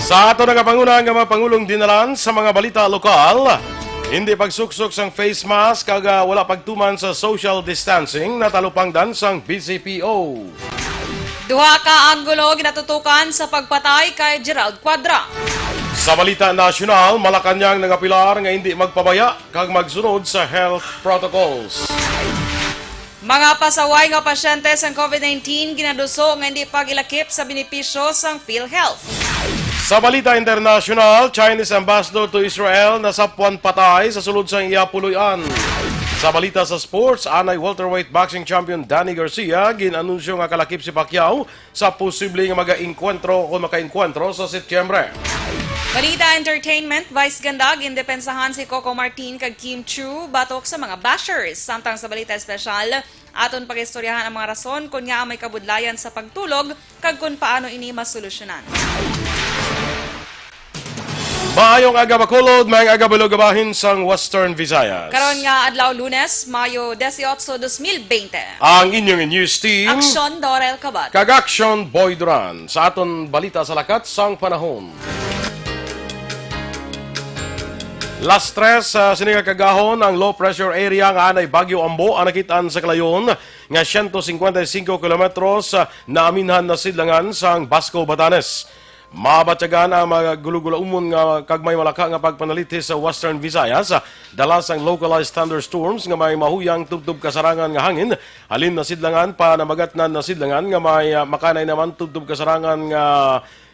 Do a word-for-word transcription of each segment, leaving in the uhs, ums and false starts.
Sa ato na nga panguna nga mga pangulong dinalan sa mga balita lokal, hindi pagsuksok sang face mask kag, ah, wala pagtuman sa social distancing natalupangdan sang B C P O. Duha ka anggulo ginatutukan sa pagpatay kay Gerald Cuadra. Sa balita nasyonal, Malacañang nagapilar nga hindi magpabaya kag magsunod sa health protocols. Mga pasaway nga pasyente sang COVID nineteen ginaduso nga hindi pag-ilakip sa benepisyo sang PhilHealth. Sa balita internasyonal, Chinese ambassador to Israel nasapwan patay sa sulod sang iya puloy-an. Sa balita sa sports, anay welterweight boxing champion Danny Garcia gin-anunsyo nga kalakip si Pacquiao sa posible nga magaengkwentro o makaengkwentro sa Setyembre. Balita entertainment, Vice Ganda, gindepensahan si Coco Martin kag Kim Chiu batok sa mga bashers. Samtang sa balita espesyal, aton pag-istoryahan ang mga rason kon ngaa may kabudlayan sa pagtulog kag kon paano ini masolusyonan. Maayong aga, Bacolod, maayong aga, Balugabahin sang Western Visayas. Karon nga adlaw, Lunes, Mayo dieciocho, dos mil veinte. Ang inyong news team, Aksyon Dorel Cabad. Kag Aksyon Boy Duran. Sa aton balita sa lakat sang panahon. Las tres, ah, sini nga kagahon, ang low pressure area nga anay Bagyo Ambo ang nakit-an sa kalayon nga siyento singkwenta y singko kilometros, ah, naaminhan na sidlangan sang Basco, Batanes. Mabatyagan ang mga gulugulaumon nga kag may malaka nga pagpanalithi sa Western Visayas, dala sang localized thunderstorms nga may mahuyang tubtob kasarangan nga hangin, halin nasidlangan pa namagatnan nasidlangan nga may, ah, makanay naman tubtob kasarangan nga,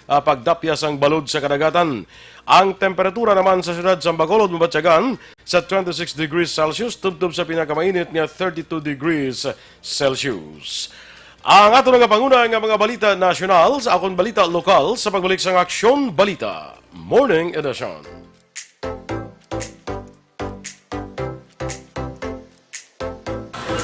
ah, pagdapya sang balod sa kadagatan. Ang temperatura naman sa siyudad sa Bacolod mabatyagan sa twenty-six degrees Celsius tubtob sa pinakamainit nga thirty-two degrees Celsius. Ang ato na nga panguna nga mga balita nasyonal sa akon balita lokal sa pagbalik sang Aksyon Balita Morning Edition.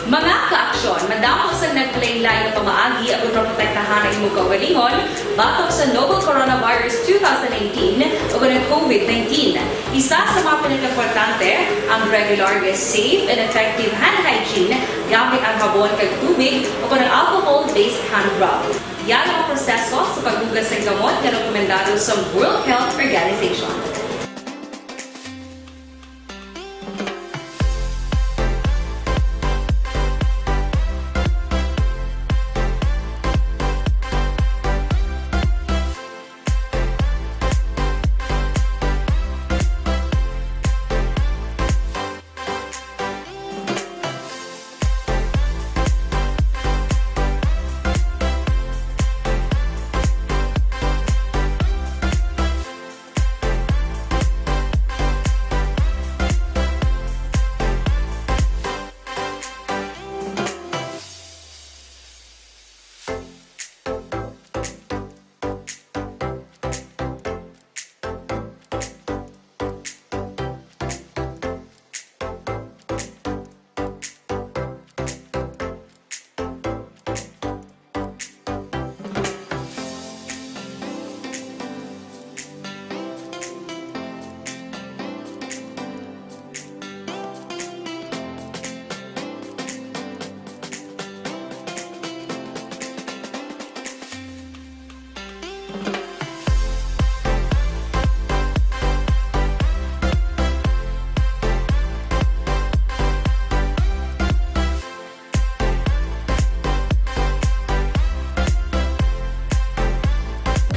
Mga kaaksyon, madamo sang naglain-lain nga pamaagi aron maprotektahan ang imong kaugalingon batok sa novel coronavirus two thousand nineteen o ang COVID nineteen. Isa sa mga pinakaimportante, ang regular nga safe and effective hand hygiene gamit ang habon kag tubig o kon ang alcohol-based hand rub. Yan ang proseso sa paghugas sang kamot nga rekomendado sa World Health Organization.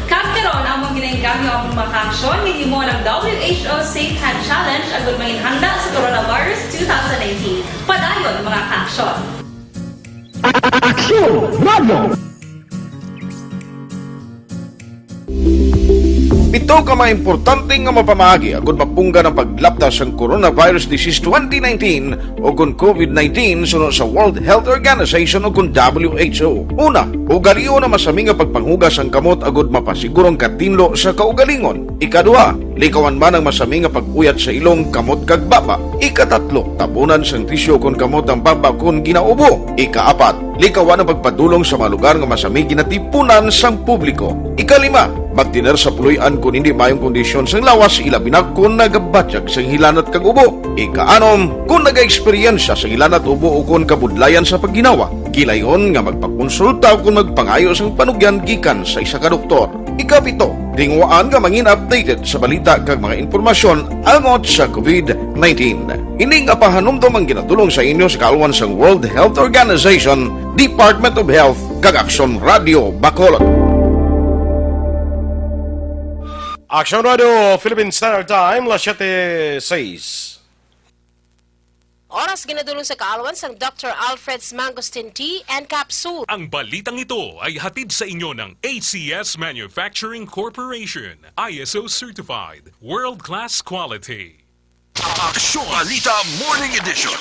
Kag karon, among ginaengganyo ang mga kaaksyon nga himo ng W H O Safe Hand Challenge agud manginhanda sa coronavirus two thousand nineteen. Padayon, mga kaaksyon. Aksyon Radio! Pito ka mga importante nga mapamaagi agud mapunggan ang paglapta sang coronavirus disease twenty nineteen o kon COVID nineteen suno sa World Health Organization o kon W H O. Una, ugalion ang masami nga pagpanghugas sang kamot agud mapasiguro ang katinlo sa kaugalingon. Ikaduha, likawan man ang masami nga pag-uyat sa ilong, kamot, kag baba. Ikatatlo, tabunan sang tisyu kon kamot ang baba kon ginaubo. Ikaapat, likawan ang pagpadulong sa mga lugar nga masami ginatipunan sang publiko. Ikalima, magtener sa puloy-an kon hindi maayong kondisyon sang lawas, ilabi na kon nagabatyag sang hilanat kag ubo. Ikaanom, kon nagaeksperyensya sang hilanat, ubo, o kon kabudlayan sa pagginawa. Gilayon nga magpakonsulta o kon magpangayo sang panugyan gikan sa isa ka doktor. Ikapito, tinguhaan nga mangin updated sa balita kag mga impormasyon angot sa covid nineteen. Ini nga pahanumdom ang ginadulong sa inyo sa kaalwan sang World Health Organization, Department of Health, kag Aksyon Radio Bacolod. Aksyon Radio, Philippine Standard Time, las siete seis. Oras ginadulong sa kaalwan sang Doctor Alfred's Mangosteen Tea and Capsule. Ang balitang ito ay hatid sa inyo ng A C S Manufacturing Corporation, I S O certified, world-class quality. Aksyon Balita Morning Edition.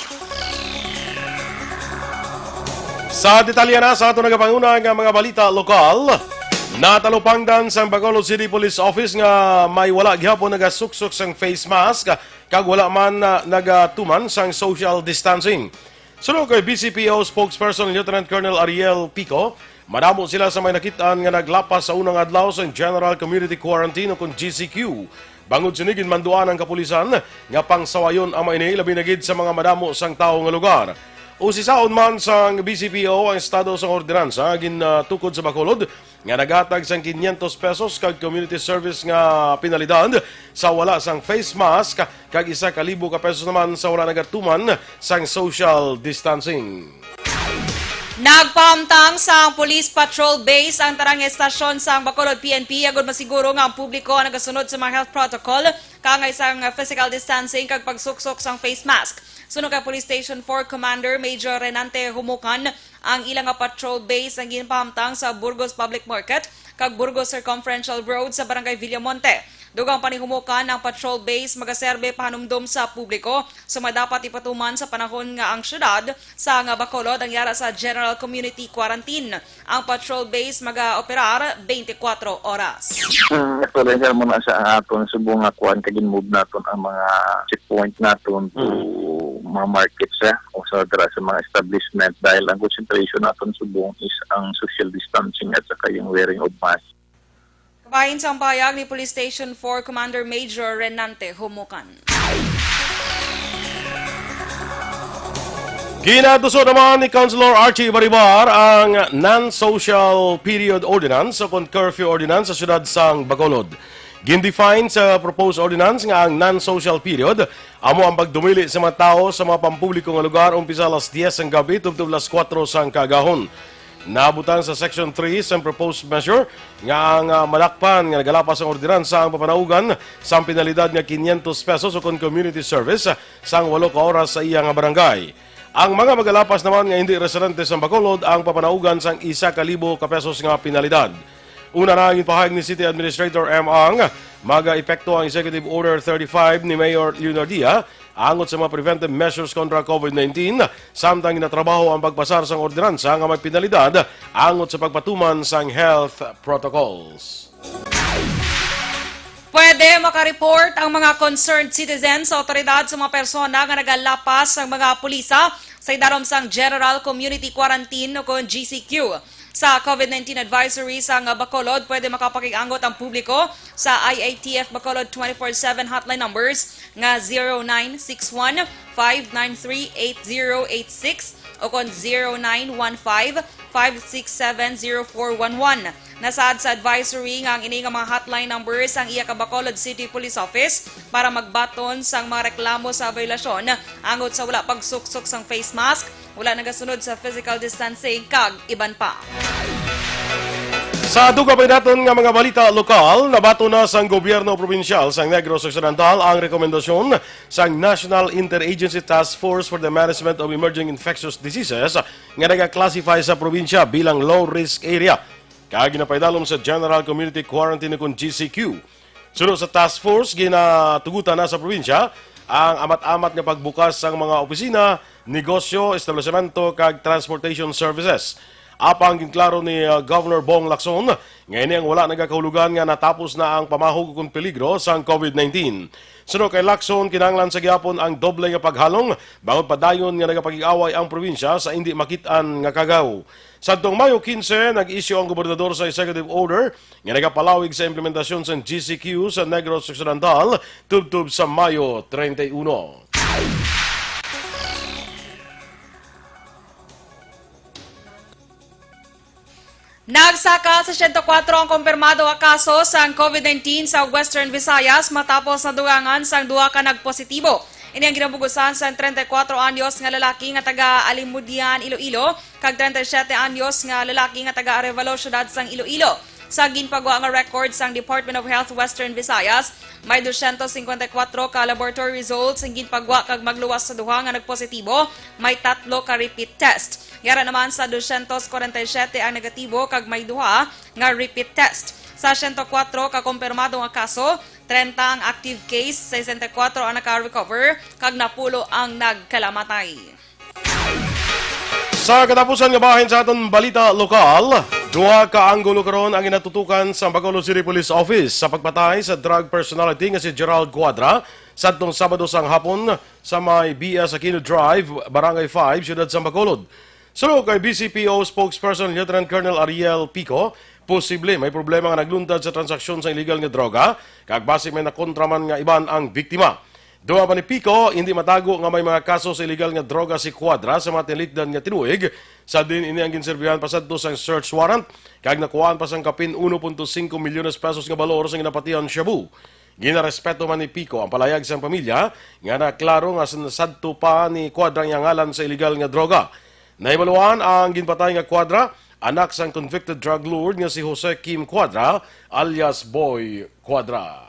Sa detalye na sa ato nagapanguna nga mga balita lokal, natalupangdan sang Bacolod City Police Office nga may wala gihapon nagasuksok sang face mask kag wala man, ah, nagatuman sang social distancing. Suno kay B C P O spokesperson Lieutenant Colonel Ariel Pico, madamo sila sa may nakit-an nga naglapas sa unang adlaw sa General Community Quarantine o kon G C Q. Bangod sini, ginmanduan ang kapulisan nga pangsawayon ang mga ini, labi na gid sa mga madamo sang tawo nga lugar. Usisaon man sang B C P O ang estado sang ordinansa nga gintukod sa Bacolod, nga naghatag sang quinientos pesos kag community service nga penalidad sa wala sang face mask, kag isa ka libo ka pesos naman sa wala nagatuman sang social distancing. Nagpahamtang sang police patrol base ang tanang estasyon sang Bacolod P N P agud masiguro nga ang publiko ang nagasunod sa mga health protocol, kaangay sang physical distancing kag pagsuksok sang face mask. Suno kay Police Station four Commander Major Renante Humukan, ang ila nga patrol base ang ginpahamtang sa Burgos Public Market kag Burgos Circumferential Road sa Barangay Villamonte. Dugang pa ni Humukan, ang patrol base magaserbe pahanumdom sa publiko sa mga dapat ipatuman sa panahon nga ang syudad sang Bacolod ang yara sa General Community Quarantine. Ang patrol base magaoperar twenty-four oras. Mm, actually, sir, muna sa aton subong nga kuan, kag in-move naton ang mga checkpoint naton to Mm. mga market, sir, o sa dira sa mga establishment, dahil ang concentration naton subong is ang social distancing at saka yung wearing of mask. Kabahin sang pahayag ni Police Station four Commander Major Renante Humukan. Ginaduso naman ni Councilor Archie Baribar ang non-social period ordinance o kon curfew ordinance sa siyudad sang Bacolod. Gindefine sa proposed ordinance nga ang non-social period amo ang pagdumili sa mga tawo sa mga pampubliko nga lugar umpisa alas diyes sang gabi tubtob alas kuwatro sang kaagahon. Nabutang sa Section three sang proposed measure nga ang, ah, madakpan nga nagalapas ang ordinansa ang papanaugan sang penalidad nga quinientos pesos o kon community service sang walo ka oras sa iya nga barangay. Ang mga magalapas naman nga hindi residente sa Bacolod ang papanaugan sang isa ka libo ka pesos nga penalidad. Una na ang ipahayag ni City Administrator M. Ang, maga-epekto ang Executive Order thirty-five ni Mayor Leonardia angot sa mga preventive measures kontra covid nineteen, samtang ginatrabaho ang pagpasar sang ordinansa nga may penalidad angot sa pagpatuman sang health protocols. Pwede makareport ang mga concerned citizens sa awtoridad sa mga persona nga nagalapas sang mga pulisa sa idalom sang General Community Quarantine o kon G C Q. Sa covid nineteen advisory sang Bacolod, pwede makapakig-angot ang publiko sa I A T F Bacolod twenty-four seven hotline numbers nga zero nine six one, five nine three, eight zero eight six o kon zero nine one five, five six seven, zero four one one. Nasaad sa advisory nga ang ini nga mga hotline numbers ang iya ka Bacolod City Police Office para magbaton sang mga reklamo sa violasyon angot sa wala pagsuksok sang face mask, wala nagasunod sa physical distancing, kag iban pa. Sa dugang pa naton nga mga balita lokal, nabaton na sang gobyerno probinsyal sang Negros Occidental ang rekomendasyon sang National Interagency Task Force for the Management of Emerging Infectious Diseases nga naga-classify sa probinsya bilang low-risk area kag ginapaidalom sa General Community Quarantine o kon G C Q. Suno sa task force, ginatugutan na sa probinsya ang amat-amat nga pagbukas sang mga opisina, negosyo, establisemento, kag transportation services. Apang ginklaro ni, uh, Governor Bong Lacson nga ini ang wala nagakahulugan nga natapos na ang pamahog kon peligro sang covid nineteen. Suno kay Lacson, kinahanglan sa gihapon ang doble nga paghalong bangod padayon nga nagapakig-away ang probinsya sa indi makit-an nga kagaw. Sadtong Mayo quince, nag-issue ang gobernador sa executive order nga nagapalawig sa implementasyon sa G C Q sa Negros Occidental tubtob sa Mayo treinta y uno. Nagsaka sa siyento kwatro ang kumpirmado nga kaso sang COVID nineteen sa Western Visayas matapos nadugangan sang duha ka nagpositibo. Ini ang ginabugusan sang treinta y cuatro anyos nga lalaki nga taga Alimudian, Iloilo, kag treinta y siete anyos nga lalaki nga taga Arevalo, siyudad sang Iloilo. Sa ginpagwa nga record sang Department of Health Western Visayas, may dosyentos singkwenta y kuwatro ka laboratory results ang ginpagwa, kag magluwas sa duha nga nagpositibo, may tatlo ka repeat test. Yara naman sa dosyentos kwarenta y siyete ang negatibo, kag may duha nga repeat test. Sa siyento kwatro ka kumpirmado nga kaso, treinta ang active case, sesenta y kuwatro ang naka-recover, kag napulo ang nagkalamatay. Sa katapusan nga bahin sa aton balita lokal, duha ka anggulo karon ang ginatutukan sa Bacolod City Police Office sa pagpatay sa drug personality nga si Gerald Cuadra sadtong Sabado sang hapon sa may B S Aquino Drive, Barangay five, Siyudad sang Bacolod. Suno kay B C P O spokesperson Lieutenant Colonel Ariel Pico, posible may problema nga nagluntad sa transaksyon sa illegal nga droga, kag basi may nakontra man nga iban ang biktima. Dugang pa ni Pico, hindi matago nga may mga kaso sa illegal nga droga si Cuadra sa mga tinlikdan nga tinuig, sa diin ini ang ginserbihan pasadto sang search warrant, kag nakuhaan pa sang kapin uno punto singko milyones pesos nga balor sang ginapatihan shabu. Ginarespeto man ni Pico ang palayag sang pamilya nga naklaro nga sin-, sadto pa ni Cuadra ang iyang ngalan sa illegal nga droga. Nahibaluan ang ginpatay nga Cuadra, anak sang convicted drug lord nga si Jose Kim Cuadra, alias Boy Cuadra.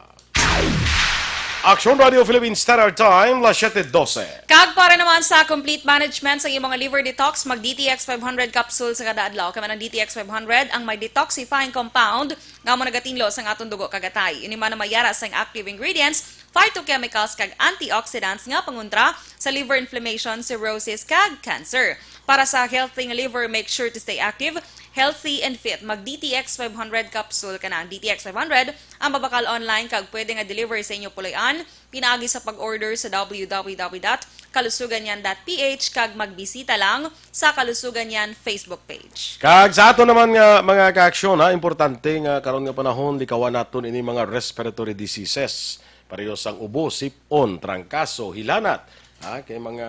Aksyon Radio Philippine Standard Time, las siete doce. Kag para naman sa complete management sa imong liver detox, mag D T X five hundred capsule sa kada adlaw. Kay man ang D T X five hundred ang may detoxifying compound nga amo nagatinlo sa aton dugo kag atay. Ini man ang mayara sang active ingredients, phytochemicals kag antioxidants nga pangontra sa liver inflammation, cirrhosis kag cancer. Para sa healthy nga liver, make sure to stay active, healthy and fit. Mag D T X five hundred capsule ka na. Ang D T X five hundred ang mabakal online kag pwede nga deliver sa inyo puloy-an pinaagi sa pag-order sa W W W dot kalusugan yan dot P H kag magbisita lang sa Kalusugan Yan Facebook page. Kag sa ato naman nga mga kaaksyon, ha, importante nga karon nga panahon likawan naton ini mga respiratory diseases. Pareho sang ubo, sip-on, trangkaso, hilanat. Ha, kay mga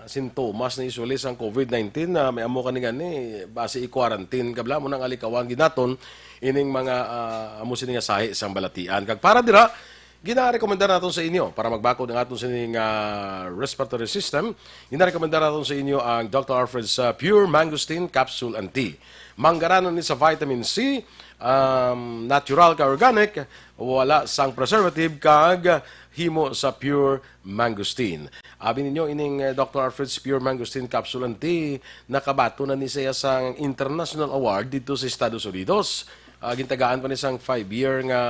sintomas na usually sang COVID nineteen na may amo kani gani, basi i-quarantine ka bala, mo nang alikawan gid naton ining mga, ah, amo sini nga sahi sang balatian. Kag para dira, ginarekomendar naton sa inyo para magbakod ang aton sining, ah, respiratory system. Ginarekomendar naton sa inyo ang Doctor Alfred's, ah, Pure Mangosteen Capsule and Tea. Manggaranon ni sa vitamin C, um, natural ka organic, wala sang preservative, kag himo sa pure mangosteen. Abi ninyo ining, eh, Doctor Alfred's Pure Mangosteen Capsule and Tea, nakabaton na ni siya sang international award dito sa Estados Unidos. Ah, gintagaan pa ni sang five year nga,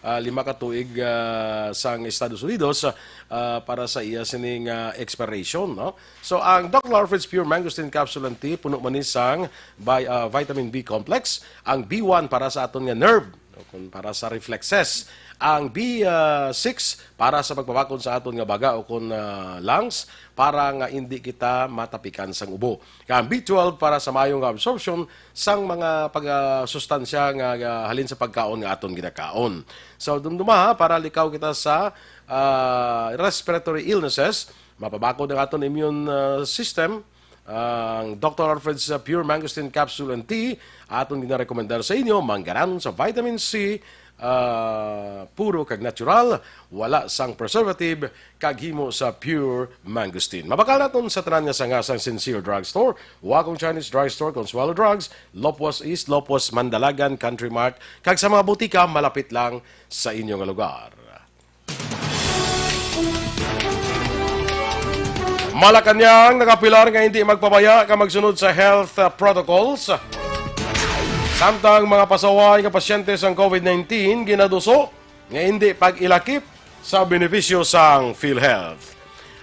ah, lima ka tuig, ah, sang Estados Unidos, ah, para sa iya sining, ah, expiration, no? So, ang Doctor Alfred's Pure Mangosteen Capsule and Tea, puno man ni sang bi-, ah, vitamin B complex, ang B one para sa aton nga nerve, o kung para sa reflexes, ang B six para sa pagpabakod sa aton nga baga o kung, ah, lungs, para nga hindi kita matapikan sang ubo. Kag ang B twelve para sa maayo nga absorption sang mga pag-, ah, sustansya nga, ah, halin sa pagkaon nga aton ginakaon. So, dumduma ha, para likaw kita sa, ah, respiratory illnesses, mapabakod ang aton immune, ah, system. Ang Doctor Alfred's, ah, Pure Mangosteen Capsule and Tea, aton ginarekomendar sa inyo, manggaranon sa vitamin C, ah, puro kag natural, wala sang preservative, kag himo sa pure mangosteen. Mabakal naton sa tanan nga sanga sang Sincere Drugstore, Wacom Chinese Drugstore, Consuelo Drugs, Lopwas East, Lopwas Mandalagan, Country Mart, kag sa mga butika malapit lang sa inyo nga lugar. Malacañang nakapilar nga hindi magpabaya ka magsunod sa health, uh, protocols. Samtang mga pasaway nga pasyente sang COVID nineteen ginaduso nga hindi pag-ilakip sa benepisyo sang PhilHealth.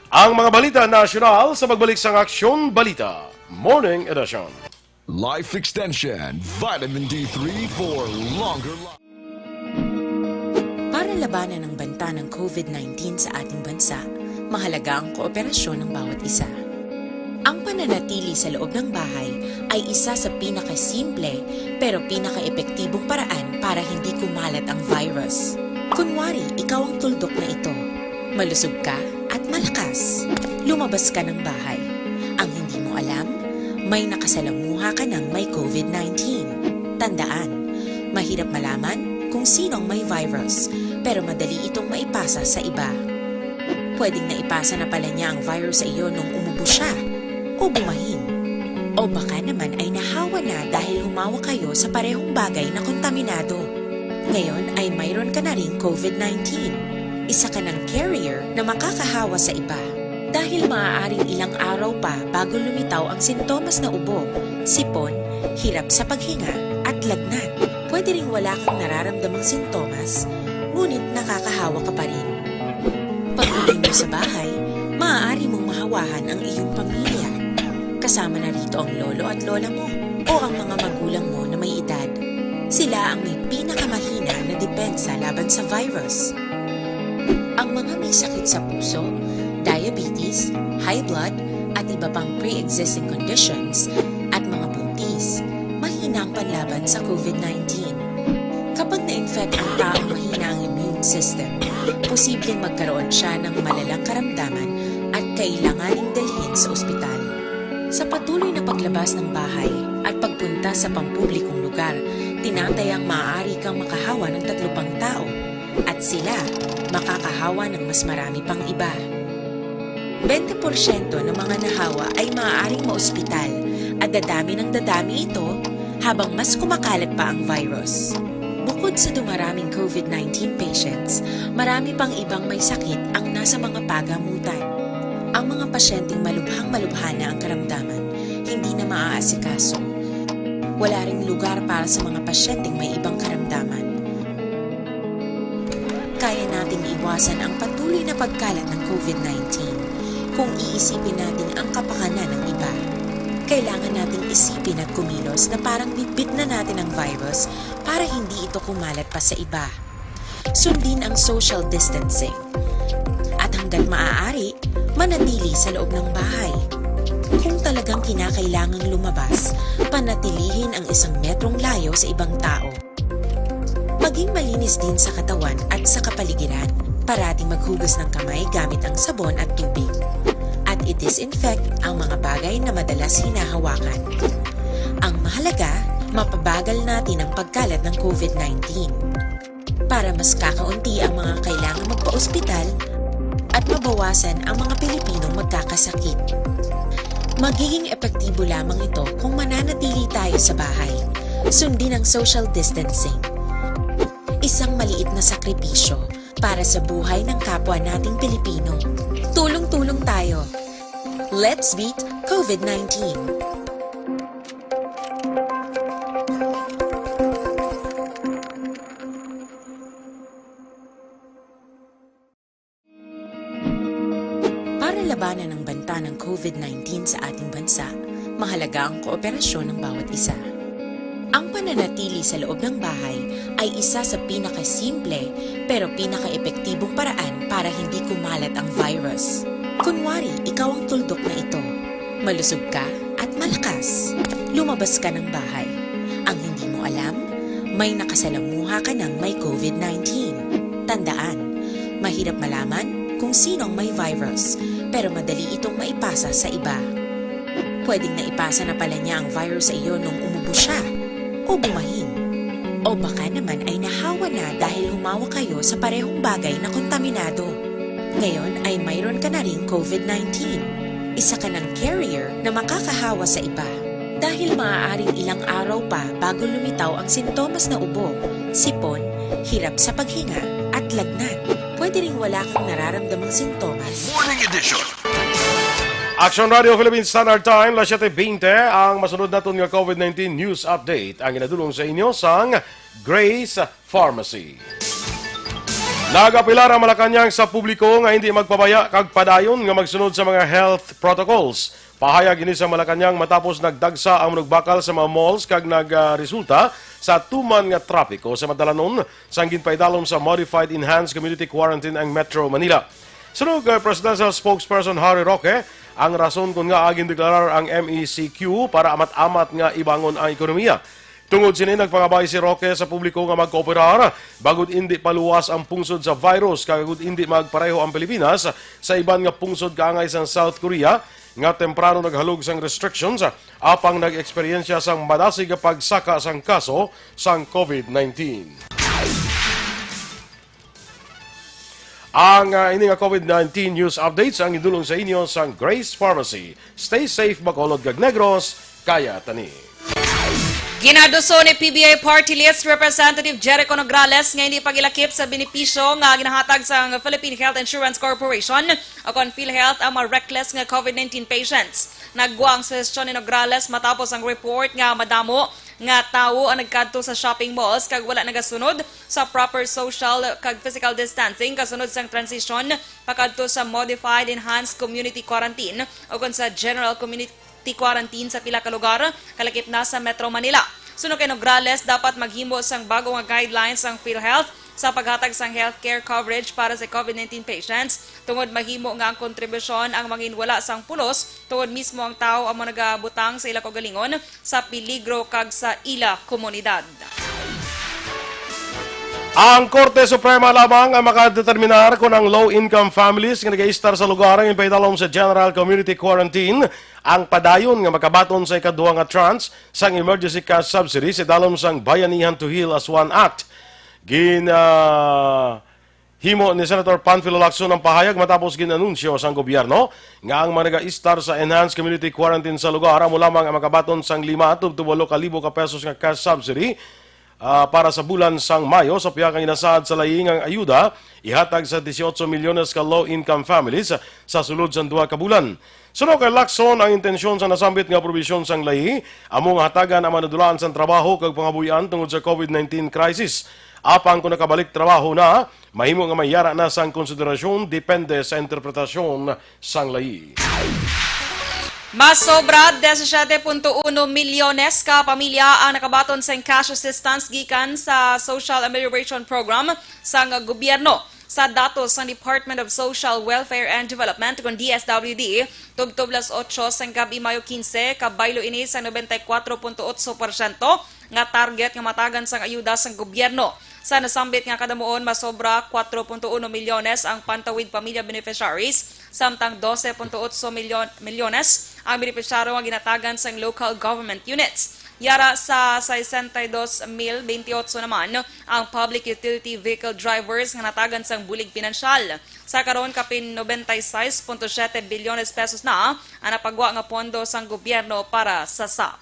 Ang mga balita nasyonal sa pagbalik sang Aksyon Balita Morning Edition. Life Extension, Vitamin D three for longer life. Para labanan ang banta ng COVID nineteen sa ating bansa, mahalaga ang kooperasyon ng bawat isa. Ang pananatili sa loob ng bahay ay isa sa pinakasimple pero pinakaepektibong paraan para hindi kumalat ang virus. Kunwari, ikaw ang tuldok na ito. Malusog ka at malakas. Lumabas ka ng bahay. Ang hindi mo alam, may nakasalamuha ka ng may COVID nineteen. Tandaan, mahirap malaman kung sino ang may virus, pero madali itong maipasa sa iba. Pwedeng naipasa na pala niya ang virus sa iyo nung umubo siya o bumahin. O baka naman ay nahawa na dahil humawak kayo sa parehong bagay na kontaminado. Ngayon ay mayroon ka na ring COVID nineteen. Isa ka ng carrier na makakahawa sa iba. Dahil maaaring ilang araw pa bago lumitaw ang sintomas na ubo, sipon, hirap sa paghinga, at lagnat. Pwede ring wala kang nararamdamang sintomas, ngunit nakakahawa ka pa rin. Pag-uwi mo sa bahay, maaari mong mahawahan ang iyong pamilya. Kasama na rito ang lolo at lola mo o ang mga magulang mo na may edad. Sila ang may pinakamahina na depensa laban sa virus. Ang mga may sakit sa puso, diabetes, high blood, at iba pang pre-existing conditions, at mga buntis, mahina ang panlaban sa COVID nineteen. Kapag na-infect ang taong mahina ang immune system, posibleng magkaroon siya ng malalang karamdaman at kailanganing dalhin sa ospital. Sa patuloy na paglabas ng bahay at pagpunta sa pampublikong lugar, tinatayang maaari kang makahawa ng tatlo pang tao, at sila makakahawa ng mas marami pang iba. Bente porsyento ng mga nahawa ay maaaring maospital, at dadami ng dadami ito habang mas kumakalat pa ang virus. Bukod sa dumaraming COVID nineteen patients, marami pang ibang may sakit ang nasa mga pagamutan. Ang mga pasyenteng malubhang-malubha na ang karamdaman, hindi na maaasikaso. Wala ring lugar para sa mga pasyenteng may ibang karamdaman. Kaya nating iwasan ang patuloy na pagkalat ng COVID nineteen kung iisipin natin ang kapakanan ng iba. Kailangan nating isipin at kumilos na parang bitbit na natin ang virus para hindi ito kumalat pa sa iba. Sundin ang social distancing. At hanggat maaari, manatili sa loob ng bahay. Kung talagang kinakailangang lumabas, panatilihin ang isang metrong layo sa ibang tao. Maging malinis din sa katawan at sa kapaligiran. Parating maghugas ng kamay gamit ang sabon at tubig. At i-disinfect ang mga bagay na madalas hinahawakan. Ang mahalaga, mapabagal natin ang pagkalat ng COVID nineteen. Para mas kakaunti ang mga kailangang magpa-ospital at mabawasan ang mga Pilipinong magkakasakit. Magiging epektibo lamang ito kung mananatili tayo sa bahay. Sundin ang social distancing. Isang maliit na sakripisyo para sa buhay ng kapwa nating Pilipino. Tulong-tulong tayo. Let's beat COVID nineteen. Para labanan ang banta ng COVID nineteen sa ating bansa, mahalaga ang kooperasyon ng bawat isa. Ang pananatili sa loob ng bahay ay isa sa pinakasimple pero pinakaepektibong paraan para hindi kumalat ang virus. Kunwari, ikaw ang tuldok na ito. Malusog ka at malakas. Lumabas ka ng bahay. Ang hindi mo alam, may nakasalamuha ka ng may COVID nineteen. Tandaan, mahirap malaman kung sino ang may virus, pero madali itong maipasa sa iba. Pwedeng naipasa na pala niya ang virus sa iyo nung umubo siya o bumahin. O baka naman ay nahawa na dahil humawak kayo sa parehong bagay na kontaminado. Ngayon ay mayroon ka na ring COVID nineteen. Isa ka ng carrier na makakahawa sa iba. Dahil maaaring ilang araw pa bago lumitaw ang sintomas na ubo, sipon, hirap sa paghinga, at lagnat. Pwede ring wala kang nararamdamang sintomas. Morning Edition. Action Radio Philippine Standard Time, las siete veinte, ang masunod naton nga COVID nineteen News Update. Ang ginadulong sa inyo sang Grace Pharmacy. Nag-apelar ang Malacañang sa publiko nga hindi magpabaya kag padayon nga magsunod sa mga health protocols. Pahayag ini sa Malacañang matapos nagdagsa ang manugbakal sa mga malls kag nagresulta sa tuman nga trapiko sa madalanon sang ginpaidalom sa Modified Enhanced Community Quarantine ang Metro Manila. Suno kay Presidential Spokesperson Harry Roque, ang rason kon ngaa gindeklarar ang M E C Q para amat-amat nga ibangon ang ekonomiya. Tungod sini, nagpangabay si Roque sa publiko nga magkooperar bangod indi paluwas ang pungsod sa virus kag bangod indi magpareho ang Pilipinas sa iban nga pungsod kaangay sang South Korea nga temprano naghalog sang restrictions, apang nag-eksperyensya sang madasig nga pagsaka sang kaso sang COVID nineteen. Ang, ah, ini nga COVID nineteen news updates ang idulong sa inyo sang Grace Pharmacy. Stay safe, Bacolod kag Negros, kaya tani. Ginaduso ni P B A Party List Representative Jericho Nograles nga hindi pagilakip sa benepisyo nga ginahatag sang Philippine Health Insurance Corporation o kon PhilHealth ang mga reckless nga COVID nineteen patients. Naggwa ang suhestyon ni Nograles matapos ang report nga madamo nga tawo ang nagkadto sa shopping malls kag wala nagasunod sa proper social kag physical distancing kasunod sang transition pakadto sa modified enhanced community quarantine o kon sa general community quarantine sa pila ka lugar, kalakip na sa Metro Manila. Suno kay Nograles, dapat maghimo sang bago nga guidelines ang PhilHealth sa paghatag sang healthcare coverage para sa COVID nineteen patients, tungod mahimo nga ang kontribusyon ang manginwala sang pulos, tungod mismo ang tawo amo nagabutang sa ila kaugalingon sa peligro kag sa ila komunidad. Ang Korte Suprema lamang ang makadeterminar kon ang low-income families nga nagaistar sa lugar ang ipahidalom sa General Community Quarantine ang padayon nga makabaton sa ikaduha nga tranche sang emergency cash subsidy sa dalom sang Bayanihan to Heal as One Act. Gin, ah, himo ni Senator Panfilo Lacson ang pahayag matapos gin-anunsyo sang gobyerno nga ang mga nagaistar sa enhanced community quarantine sa lugar amo lamang ang makabaton sang lima tubtob walo ka libo ka pesos nga cash subsidy, ah, para sa bulan sang Mayo sa pihak nga ginasaad sa layi nga ang ayuda ihatag sa dieciocho milyones ka low-income families sa sulod sang duha ka bulan. Suno kay Lacson, ang intensyon sa nasambit nga probisyon sang layi amo nga hatagan ang mga nadulaan sang trabaho kag pangabuhian tungod sa COVID nineteen crisis. Apang kung nakabalik trabaho na, mahimo nga may yara na sang konsiderasyon depende sa interpretasyon sang layi. Mas sobra disisiete punto uno milyones ka pamilya ang nakabaton sang cash assistance gikan sa Social Amelioration Program sang gobyerno. Sa datos sang Department of Social Welfare and Development, kon D S W D, tubtob las otso sang gab-i, Mayo quince, kabaylo ini sa noventa y cuatro punto otso porsyento nga target nga matagan sang ayuda sang gobyerno. Sa nasambit nga kadamuon, masobra kuwatro punto uno milyones ang Pantawid Pamilya beneficiaries, samtang dose punto otso milyon, milyones ang benepisyaryo nga ginatagan sang local government units. Yara sa sesenta y dos mil bentiocho naman ang public utility vehicle drivers nga natagan sang bulig pinansyal. Sa karon, kapin noventa y seis punto siete bilyones pesos na ang napagwa nga pondo sang gobyerno para sa sap.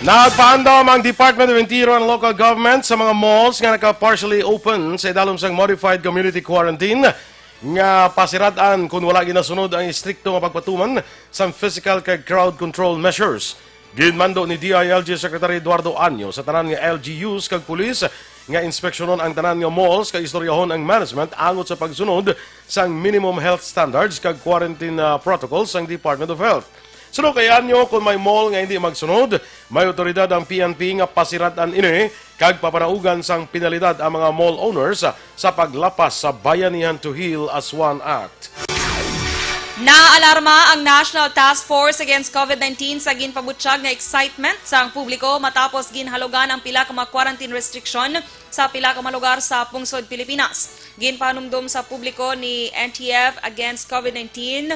Nagpaandam ang Department of Interior and Local Government sa mga malls nga naka-partially open sa idalom sang modified community quarantine nga pasirad-an kon wala ginasunod ang istrikto nga pagpatuman sang physical kag crowd control measures. Ginmando ni D I L G Secretary Eduardo Año sa tanan nga L G Us kag pulis nga inspeksyonon ang tanan nga malls kag istoryahon ang management angot sa pagsunod sang minimum health standards kag quarantine, ah, protocols sang Department of Health. Suno kay Año, kon may mall nga hindi magsunod, may awtoridad ang P N P nga pasirad-an ini kag papanaugan sang penalidad ang mga mall owners sa paglapas sa Bayanihan to Heal as One Act. Naalarma ang National Task Force Against COVID nineteen sa ginpabutyag nga excitement sang publiko matapos ginhalugan ang pila ka mga quarantine restriction sa pila ka mga lugar sa pungsod Pilipinas. Ginpahanumdom sa publiko ni N T F Against COVID nineteen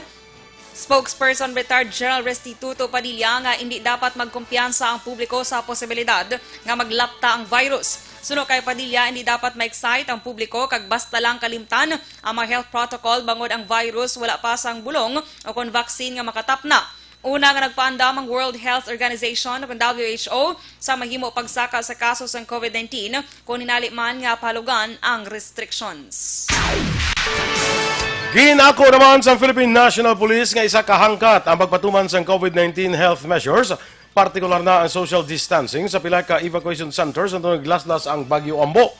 Spokesperson Retired General Restituto Padilla nga hindi dapat magkumpiyansa ang publiko sa posibilidad nga maglapta ang virus. Suno kay Padilla, hindi dapat ma-excite ang publiko kag basta lang kalimtan ang mga health protocol bangod ang virus wala pa sang bulong o kon vaccine nga makatapna. Una nga nagpaandam ang World Health Organization o kon W H O sa mahimo pagsaka sa kaso sang COVID nineteen kon hinali man nga pahalugan ang restrictions. Ginako naman sa Philippine National Police nga isa ka hangkat ang pagpatuman sang COVID nineteen health measures, partikular na ang social distancing sa pila ka evacuation centers anto naglaslas ang Bagyo Ambo.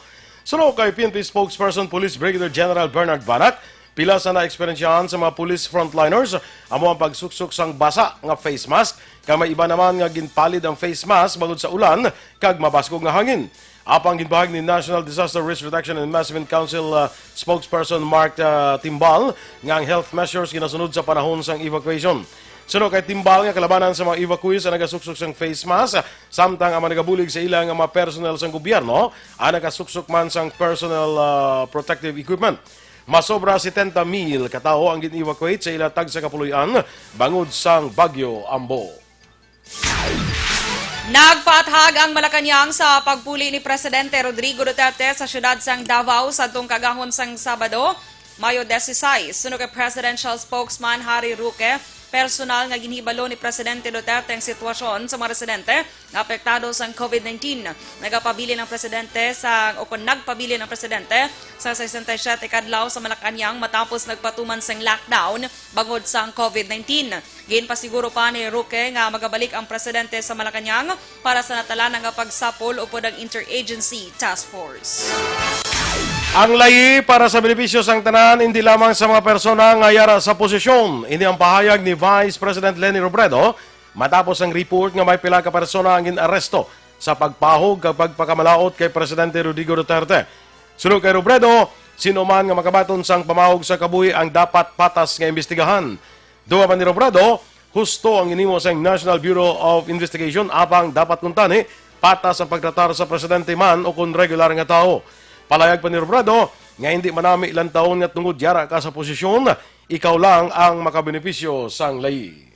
Suno kay P N P spokesperson Police Brigadier General Bernard Banac, pila sa naeksperyensyahan sa mga police frontliners amo ang pagsuksok sang basa nga face mask, kag may iba naman nga ginpalid ang face mask bangod sa ulan kag mabaskog nga hangin. Apang ginpahayag ni National Disaster Risk Reduction and Management Council, ah, spokesperson Mark, ah, Timbal nga ang health measures ginasunod sa panahon sang evacuation. Suno kay timbal nga kalabanan sa mga evacuees ang nagasuksok sang face mask, samtang ang mga nagabulig sa ila nga mga personnel sang gobyerno ang nagasuksok man sang personal, ah, protective equipment. Masobra setenta mil ka tawo ang gin-evacuate sa ila tagsa ka puloy-an bangod sang Bagyo Ambo. Nagpaathag ang Malacañang sa pagpuli ni Presidente Rodrigo Duterte sa siyudad sang Davao sadtong kaagahon sang Sabado, Mayo dieciséis. Suno kay Presidential Spokesman Harry Roque, personal nga ginhibalo ni Presidente Duterte ang sitwasyon sa mga residente nga apektado sang COVID nineteen. Nagapabilin ang presidente sa, o kon nagpabilin ang presidente sa sesenta y siyete ka adlaw sa Malacañang matapos nagpatuman sang lockdown bangod sang COVID nineteen. Ginpasiguro pa ni Roque nga magabalik ang presidente sa Malacañang para sa natalana nga pagsapol upod ang Interagency Task Force. Ang layi para sa benepisyo sang tanan, hindi lamang sa mga persona nga yara sa posisyon. Ini ang pahayag ni Vice President Leni Robredo matapos ang report nga may pila ka persona ang gin-aresto sa pagpahog kag pagpakamalaut kay Presidente Rodrigo Duterte. Suno kay Robredo, sino man nga makabaton sang pamahog sa kabuhi ang dapat patas nga imbestigahan. Dugang pa ni Robredo, husto ang ginhimo sang National Bureau of Investigation, apang dapat kuntani patas ang pagtratar sa presidente man o kon regular nga tawo. Palayag pa ni Robredo nga hindi manami lantawon nga tungod yara ka sa posisyon, ikaw lang ang makabenepisyo sang layi.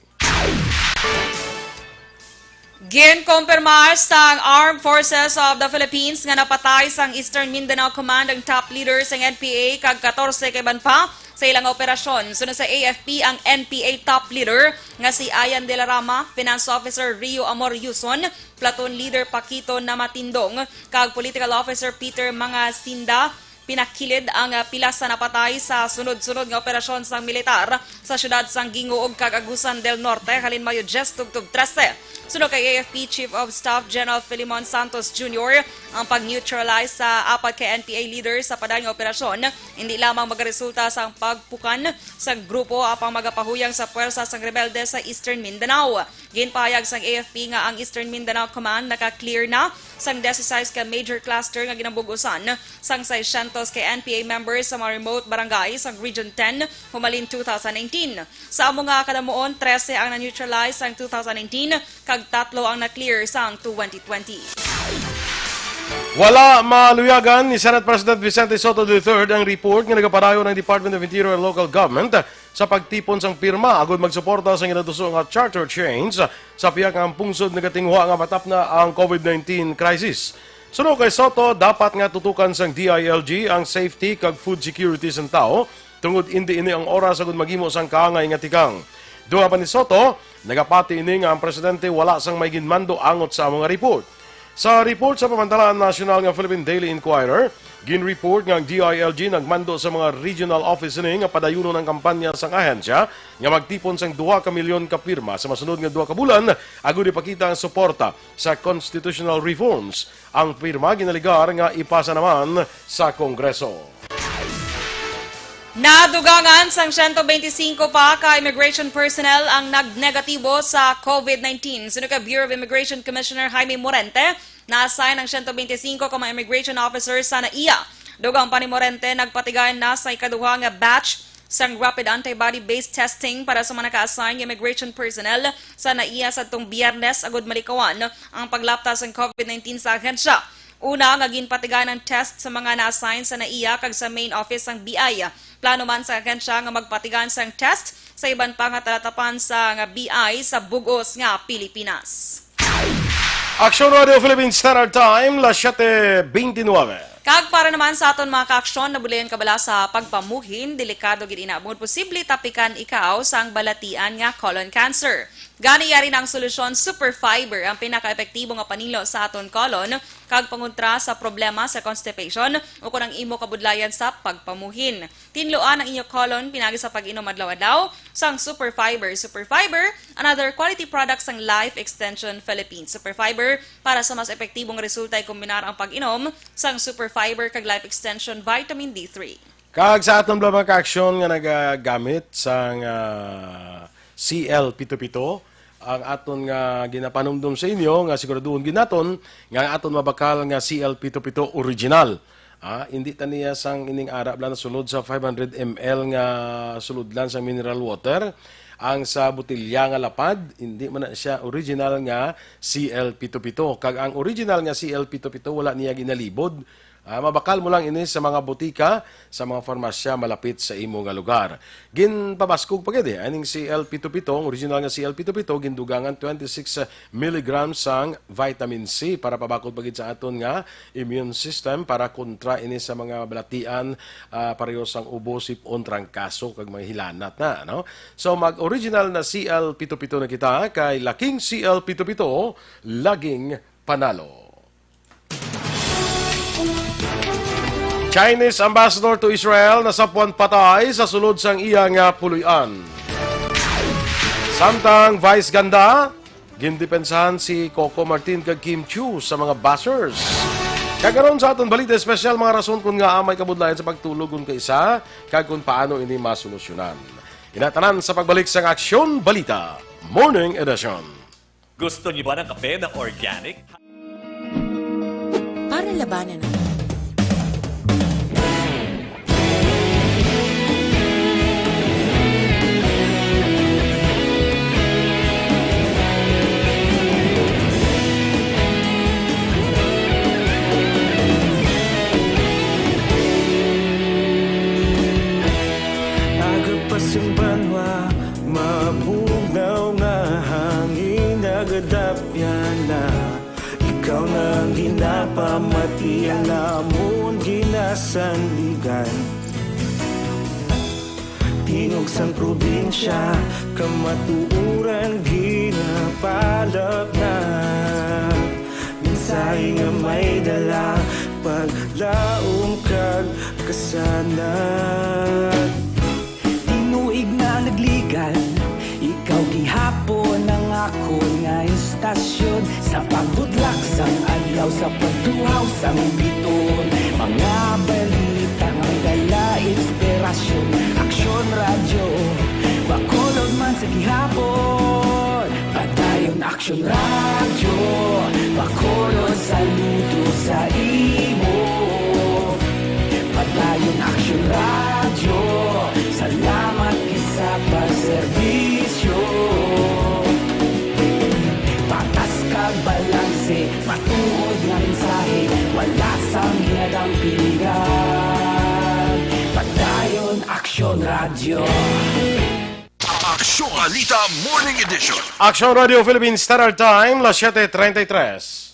Ginkumpirmar sang Armed Forces of the Philippines nga napatay sang Eastern Mindanao Command ang top leader sang N P A kag katorse ka iban pa sa ilang operasyon. Suno sa A F P, ang N P A top leader nga si Ian De La Rama, Finance Officer Rio Amor Yuson, Platoon Leader Paquito Namatindong, kag Political Officer Peter Mangasinda, pinakilid ang, ah, pila sa napatay sa sunod-sunod nga operasyon sang militar sa siyudad sang Guinguog kag Agusan del Norte halin Mayo diyes tubtob trese. Suno kay A F P Chief of Staff General Filimon Santos Junior, ang pag-neutralize sa apat ka N P A leader sa padayon nga operasyon hindi lamang magaresulta sa pagpukan sa grupo apang magapahuyang sa puwersa sang rebelde sa Eastern Mindanao. Ginpahayag sang A F P nga ang Eastern Mindanao Command naka-clear na sang dieciséis ka major cluster nga ginabug-usan sang seiscientos ka N P A members sa mga remote barangay sang Region ten humalin two thousand nineteen. Sa amo nga kadamuon, trese ang na-neutralize sang two thousand nineteen kag tatlo ang na-clear sang twenty twenty. Wala maluyagan ni Senate President Vicente Sotto the third ang report nga nagapadayon ang Department of Interior and Local Government sa pagtipon sang pirma agud magsuporta sa ginatuso nga charter change sa pihak nga ang pungsod nagatinguha nga matapna ang COVID nineteen crisis. Suno kay Sotto, dapat nga tutukan sang D I L G ang safety kag food security sang tawo, tungod indi ini ang oras agud maghimo sang kaangay nga tikang. Dugang pa ni Sotto, nagapati ini nga ang presidente wala sang may ginmando angot sa amo nga report. Sa report sa pamantalaan nasyonal nga Philippine Daily Inquirer, ginreport nga ang D I L G nagmando sa mga regional office ini nga padayunon ang kampanya sang ahensya nga magtipon sang duha ka milyon ka pirma sa masunod nga duha ka bulan agud ipakita ang suporta sa constitutional reforms. Ang pirma ginalegar nga ipasa naman sa Kongreso. Nadugangan sang siyento bente singko pa ka immigration personnel ang nagnegatibo sa COVID nineteen. Suno kay Bureau of Immigration Commissioner Jaime Morente, na-assign ang siyento bente singko ka mga immigration officers sa NAIA. Dugang pa ni Morente, nagpatigayon na sa ikaduha nga batch sang rapid antibody-based testing para sa mga naka-assign nga immigration personnel sa NAIA sadtong Biyernes agud malikawan ang paglapta sang COVID nineteen sa ahensya. Una nga ginpatigayon ang test sa mga na-assign sa NAIA kag sa main office sang B I. Plano man sa ahensya nga magpatigayon sang test sa iban pa nga talatapan sa nga B I sa bug-os nga Pilipinas. Aksyon Radio Philippines Standard Time, las siete veintinueve. Kag para naman sa aton mga kaaksyon, nabulayan ka bala sa pagpamuhin, delikado gid ina, bangod posible tapikan ikaw sang balatian nga colon cancer. Gani, yari na ang solusyon, Super Fiber, ang pinakaepektibo nga panilo sa aton colon kag pangontra sa problema sa constipation o kon ang imo kabudlayan sa pagpamuhin. Tinluan ang inyo colon pinagi sa pag-inom adlaw-adlaw sang Super Fiber. Super Fiber, another quality product sang Life Extension Philippines. Super Fiber, para sa mas epektibong resulta, ikombinar ang pag-inom sang Super Fiber kag Life Extension Vitamin D three. Kag sa aton bala mga kaaksyon nga nagagamit sang, ah, C L pito pito, ang aton nga ginapanumdom sa inyo nga siguraduhon gid naton nga ang aton mabakal nga C L pito pito original. Ah, hindi ta niya sang ining ara bala nasulod sa five hundred M L nga sulodlan sang mineral water. Ang sa botelya nga lapad, hindi man na siya original nga C L pito pito. Kag ang original nga C L pito pito, wala niya ginalibod. Ah, mabakal mo lang ini sa mga botika, sa mga farmasya malapit sa imo nga lugar. Ginpabaskog pa gid, eh, aning C L pito pito, ang original nga C L pito pito, gindugangan twenty-six milligrams sang vitamin C para pabakod pa gid sa aton nga immune system para kontra ini sa mga balatian, ah, pareho sang ubo, sip-on, trangkaso, kag mga hilanat na, no? So, mag-original na C L pito pito na kita, kay laking C L pito pito, laging panalo. Chinese ambassador to Israel nasapwan patay sa sulod sang iya nga puloy-an. Samtang Vice Ganda, gindepensahan si Coco Martin kag Kim Chiu sa mga bashers. Kag karon sa aton balita espesyal, mga rason kon ngaa may kabudlayan sa pagtulog kon kaisa kag kon paano ini masolusyonan. Ina tanan sa pagbalik sang Aksyon Balita Morning Edition. Gusto niyo ba ng kape na organic? Para labanan ang Aga pa sang banwa, mabugnaw nga hangin nagadapyan na. Ikaw na ang ginapamati, ang amon ginasandigan. Tingog sang probinsya, kamatuoran ginapalapnat. Mensahe nga may dala, paglaom kag kasanag. Tinuig na nagligan, ikaw gihapon ang akon nga istasyon. Sa pagbudlak sang adlaw, sa pagtuhaw sang biton, mga balita nga dala inspirasyon. Aksyon Radyo, Bacolod man sa gihapon. Padayon Aksyon Radyo, Bacolod, saludo sa imo. Padayon Aksyon Radyo, salamat gid sa pagserbisyo. Patas kag balanse, matuod nga mensahe, wala sang ginadampigan. Padayon Aksyon Radyo. Aksyon Balita Morning Edition. Aksyon Radio Philippines Standard Time, las siete treinta y tres.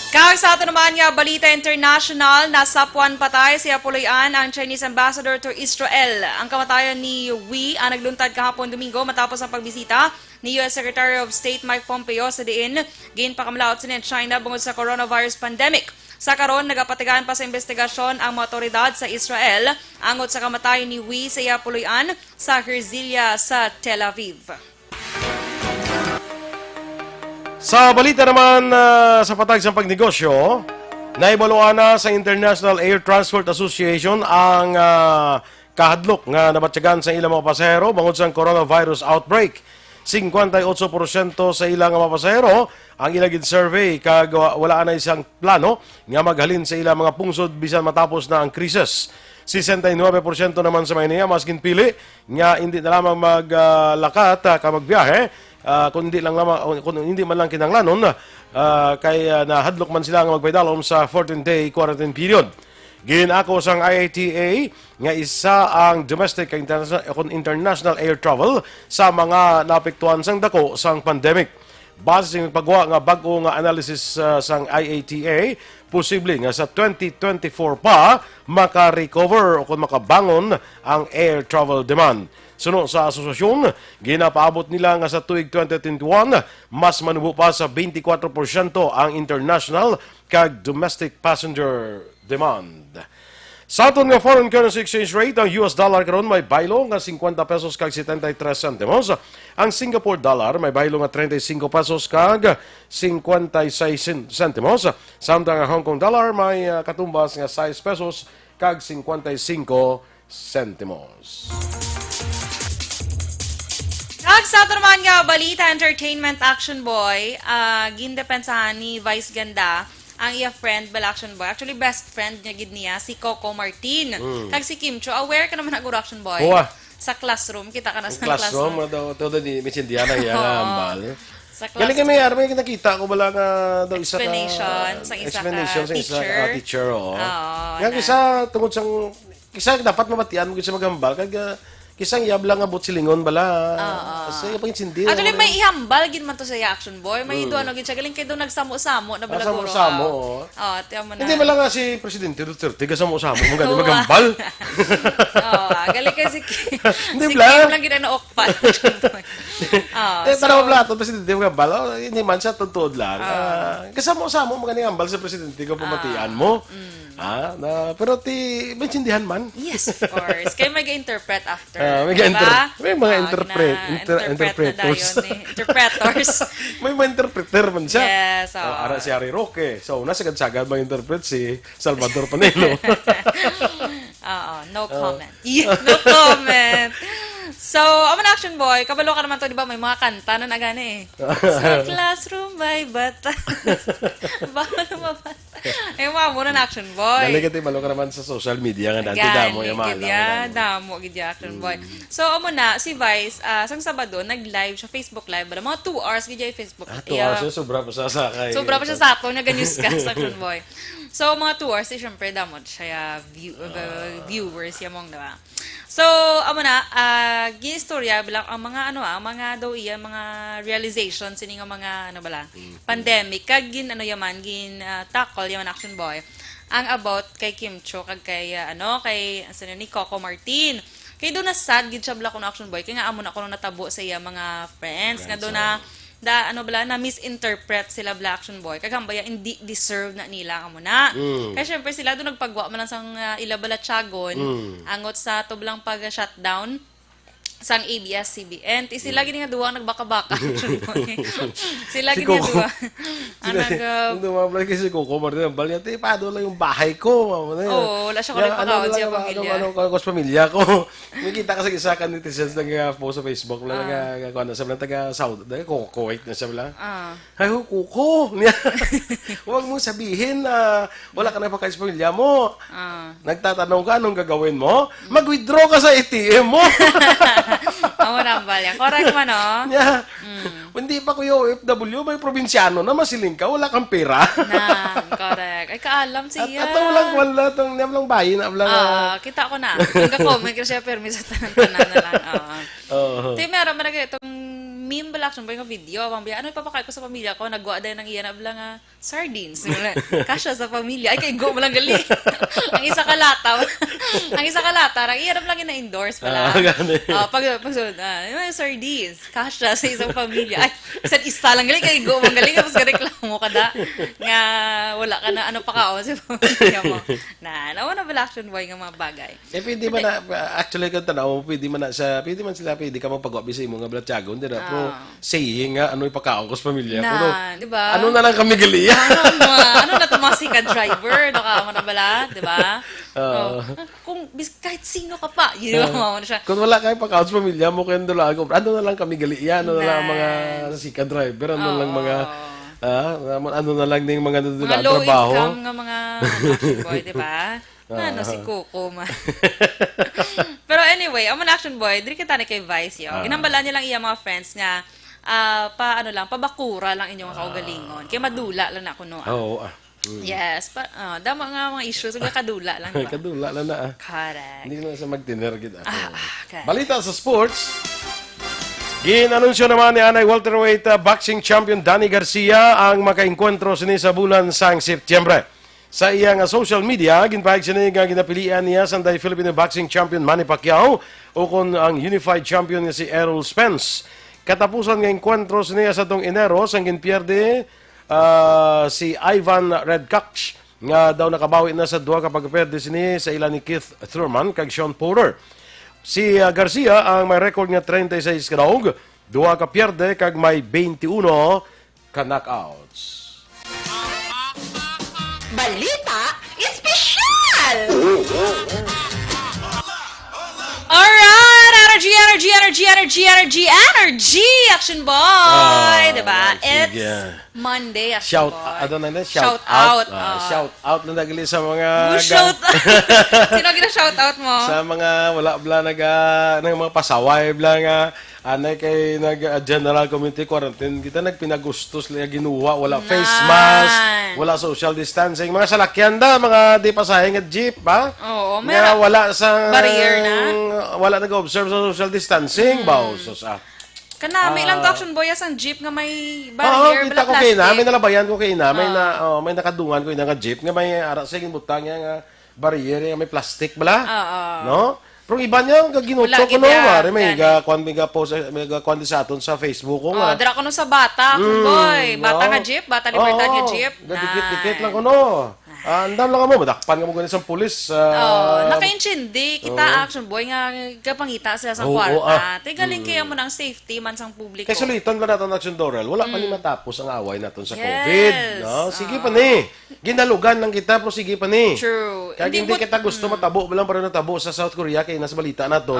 Kag sa ato naman nga balita international, nasapwan patay sa iya puloy-an ang Chinese ambassador to Israel. Ang kamatayon ni Wei ang nagluntad kahapon Domingo matapos ang pagbisita ni U S Secretary of State Mike Pompeo, sa diin ginpakamalaut sini ang China bangod sa coronavirus pandemic. Sa karon, nagapatigayon pa sa imbestigasyon ang mga awtoridad sa Israel angot sa kamatayon ni Wei sa iya puloy-an sa Herzliya sa Tel Aviv. Sa balita naman, ah, sa patag sa pagnegosyo, nahibaluan na sa International Air Transport Association ang, ah, kahadlok nga nabatyagan sa ilang mga pasahero bangod sang coronavirus outbreak. Singkwenta y otso porsyento sa ilang mga pasahero ang ila gid survey kag wa-, wala anay sang plano nga maghalin sa ilang mga pungsod bisan matapos na ang krisis. Sesenta y nuebe porsyento naman sa mga ini ang mas ginpili nga hindi na lamang mag, ah, lakat, ah, ka magbiyahe, ah, kung hindi lang lamang, kung hindi man lang kinahanglanon, ah, kay, ah, nahadlok man sila nga magpaidalom sa fourteen-day quarantine period. Ginako sang I A T A nga isa ang domestic kag interna-, kon international air travel sa mga naapektuhan sang dako sang pandemic. Base sa pagwa nga bag-o nga analysis, ah, sang I A T A, posible nga sa twenty twenty-four pa maka-recover o kon makabangon ang air travel demand. Suno sa asosasyon, ginapaabot nila nga sa tuig twenty twenty-one, mas manubo pa sa twenty-four porsyento ang international kag domestic passenger demand. Sa aton nga foreign currency exchange rate, ang U S dollar karon may baylo nga singkwenta pesos kag setenta y tres sentimos. Ang Singapore dollar may baylo nga treinta y cinco pesos kag cincuenta y seis sen-, sentimos. Samtang ang Hong Kong dollar may, ah, katumbas nga sais pesos kag cincuenta y cinco sentimos. Kag sa ato naman nga balita, entertainment, Action Boy, ah, gindepensahan ni Vice Ganda ang iya friend, bala, Action Boy. Actually, best friend niya gid niya, si Coco Martin. Mm. Kag si Kim Chiu, aware ka naman na guro, Action Boy? Huwa. Sa classroom, kita ka na sa classroom. Classroom, nga daw, todo di, may sindihan ang iya nga Oo. Hambal. Sa classroom. Galing kami, Army, nakita ko bala nga daw isa ka Explanation sa isa ka explanation sa isa ka teacher. Teacher, oo. Oo, nga na. Kisa, tungod sang, kisa dapat mabatian mo gid sa maghambal, kag, ah, kisa ang yabla nga buot silingon bala. Oo. Sa iya pangintindi, Actually, ano may na ihambal gid man to sa iya, Action Boy. May Mm. do ano gid siya, galing kay do nagsamo-samo na bala Ah, guro, samo-samo, ah. oo. Oh, tiyan mo na. Hindi ba lang nga si Presidente Duterte, kasamo-samo mo gani Oo, ah. maghambal? Oo, ah, galing kay si Kim. Hindi Si bala. Kim lang gid ang naokpan. Oh, Eh, so para mablato, Presidente maghambal. Oh, hindi man siya, tuod lang. Ah. Ah, kasamo-samo mo gani hambal sa Presidente kung pamatian Ah. mo. Mm. Ah, na, pero ti, maintindihan man. Yes, of course. Kay may ga-interpret after, Ah, may di ga-inter-, ba? may mga Ah, interpret, inter-, gina-interpret na interpreters. dayon ni interpreters. May mga interpreter man siya. Yes, Oh, oo. ara si Harry Roque. So, una, sagad-sagad mag-interpret si Salvador Panelo. Oo, no Oh. comment. Yeah, no comment. So, amo na, Action Boy. Kabalo ka naman to, di ba? May mga kanta na nagani eh. Sa classroom, may batas. Bawal mabasa. Eh, mga muna na, Action Boy. Dali ka, ti, balo ka naman sa social media nga dati, Gani, damo yung mga gid alam ya, nga damo. damo gid ya, Action Boy. Mm. So, amo na, si Vice, ah, sang Sabado, nag-live siya, Facebook Live, bala, mga two hours gid ya, Facebook. Ah, two Yeah. hours, so sobra pa sa, sa kay Sobra pa siya sa ato, nga ga-newscast, Action Boy. So, mga two hours, eh, syempre, damo siya, ya, view-, uh, Ah. viewers, ya mong, diba? So, amo na, ah, ginistorya bala ang mga, ano, ah, ang mga daw iya, mga realization sini nga mga, ano bala, Mm. pandemic. Kag gin, ano yaman, gin, ah, tackle yaman, Action Boy. Ang about kay Kim Chiu kag kay, ah, ano, kay, ano ni, Coco Martin. Kay do na sad gid siya bala kuno, Action Boy. Kay nga amo na kuno natabo sa iya mga friends. Nga Friends, do na, oh. da, ano bala, na-misinterpret sila bala, Action Boy. Kag hambal ya, hindi deserve na nila, amo na. Mm. Kay syempre sila do nagpagwa man lang sang, ah, ila bala tiyagon, Mm. angot sa tublang pag-shutdown sang A B S C B N. Ti sila Mm. gid nga duwa nagbaka-baka, Action Boy. Sila Si gid nga Coco. duwa. Sila, Ang nag, ah, yung duwa bala kay si Coco Martin, ang bal niya, "Ti, pado lang yung bahay ko," mama na yun. Oo, wala siya Kaya, kulit ano pakaon lang, siya ano, pamilya. ano, ano, ano, sa pamilya ko. Nakita ka sa isa ka netizens nga, ah, post sa Facebook, wala Ah. nga, nga, kuwan na siya, wala taga Saudi, taga Ku-, Kuwait na siya, wala. Ah. "Ay, ho, Kuko." Niya, "Huwag mong sabihin na wala ka na pagkain sa pamilya mo. Ah. Nagtatanong ka, anong gagawin mo? Mm. Mag-withdraw ka sa A T M mo." Amo na ang balya. Correct man, oh. Niya, Mm. "Hindi pa, kuya, O F W, may probinsyano na, masiling ka, wala kang pera." Na, correct. Ay, kaalam At siya. ato lang, wala tong, niya lang bayi na, wala nga. Ah, kita ko na. Ang ka-comment ko siya, permi sa tanan-tanan na lang. Oo. Oo. Ti, meron man na itong meme bala, Action Boy, nga video. Pambiya, "Ano ipapakain ko sa pamilya ko?" Nagwa dayon ang iya na bala nga sardines. Kasya sa pamilya. Ay, kay go mo lang gali. Ang isa ka lata. Ang isa ka lata, ang iya na bala nga na-endorse pala. Ah, gani. Oh, pag, pagsunod, ah, "Yung sardines, kasya sa isang pamilya." Ay, isa, isa lang gali, kay go mo gali, tapos reklamo ka da. Nga, wala ka na, ano, pakaon sa pamilya mo. Na, nawa na bala, Action Boy, nga mga bagay. Eh, pwede man Pwede. na, actually, kung tanaw mo, pwede man na siya, pwede man sila, pwede ka magpagwabi sa imo nga balatyagon, di na? Pero Ah. saying nga, ano ipakaon ko sa pamilya ko, no? Na, di ba? Ano na lang kami gali? Ano, ma-, ano na to, mga sikat driver? No, ka mo na bala, di ba? Oo. Oh. Kung bis-, kahit sino ka pa, yun, Ah. mama na siya. Kung wala kayo pakaon sa pamilya mo, kaya dula ako, ano na lang kami gali? Ano na lang ang mga Na. sikat driver? Ano Oo. lang mga, ah, ano na lang ning mga Mga nadula low trabaho? income nga mga, ano, boy, di ba? Ano, Ah. si Coco man. Pero anyway, amo na, Action Boy, diri kita na kay Vice, yo. Ah. Ginhambalan niya lang iya mga friends nga, ah, pa, ano lang, pabakura lang inyong kaugalingon. Kay madula lang na kuno, ah. Oo, ah. Mm. Yes, pa, ah, damo nga mga issues, nga kadula lang, di ba? Kadula lang na, ah. Correct. Hindi na sa magtiner, gid, ah. Ah, ah, okay. Balita sa sports. Ginanunsyo naman ni anay welterweight, ah, boxing champion Danny Garcia ang makaengkwentro sini sa bulan sang Setyembre. Sa iya nga social media, ginpahayag sini nga ginapilian niya sanday Filipino boxing champion Manny Pacquiao ukon ang unified champion nga si Errol Spence. Katapusan nga engkwentro sini sa tong Enero sang ginpierde, ah, si Ivan Redkach nga daw nakabawi na sa duha ka pagperde sini sa ila ni Keith Thurman kag Sean Porter. Si, ah, Garcia ang may record nga treinta y seis ka daog, duha ka pierde kag may twenty-one ka knockouts. Balita Espesyal! Alright! Ara Energy, energy, energy, energy, energy, energy, energy, Action Boy! Ah, diba? It's Monday, Action Boy. Shout, ano na yun? Shout out. Ah, shout out na nagli sa mga Mo shout out. Sino gina-shout out mo? Sa mga wala bla naga, ng mga pasaway bla nga, anay kay nag, ah, general community quarantine, kita nagpinagustos la ginuwa, wala face mask, wala social distancing, mga salakyan da, mga di pasahe nga jeep, ba? Oo, nga wala sa barrier na. Wala nag-observe sa social distancing, ba? Sus, ah. Kanami lang to, Action Boy, sang jeep nga may barrier, kita ko kay ina, may nalabayan ko kay ina, may na, oh, may nakadungan ko ina nga jeep nga may ara sa ginbutang nga, nga barrier nga may plastic bala. Oo. No? Pero iba niya ang ginuto ko no, gid, wari may ga kwan, may ga post, may ga kwan di sa aton sa Facebook ko nga. Dira ko no sa bata, Action Boy, bata nga jeep, bata libertad nga jeep. Gadikit-dikit lang ko no. Ah, andam lang mo, madakpan nga mo gani sang pulis. Oh, nakaintindi kita, Action Boy, nga gapangita sila sa kwarta. Ti galing kaya mo nang safety man sang publiko. Kay sulitan ba naton, Action Dorel? Wala pa ni matapos ang away naton sa COVID, no? Sige pa ni. Ginalugan lang kita, pero sige pa ni. True. Kaya hindi kita gusto matabo lang para natabo sa South Korea kay nasa balita naton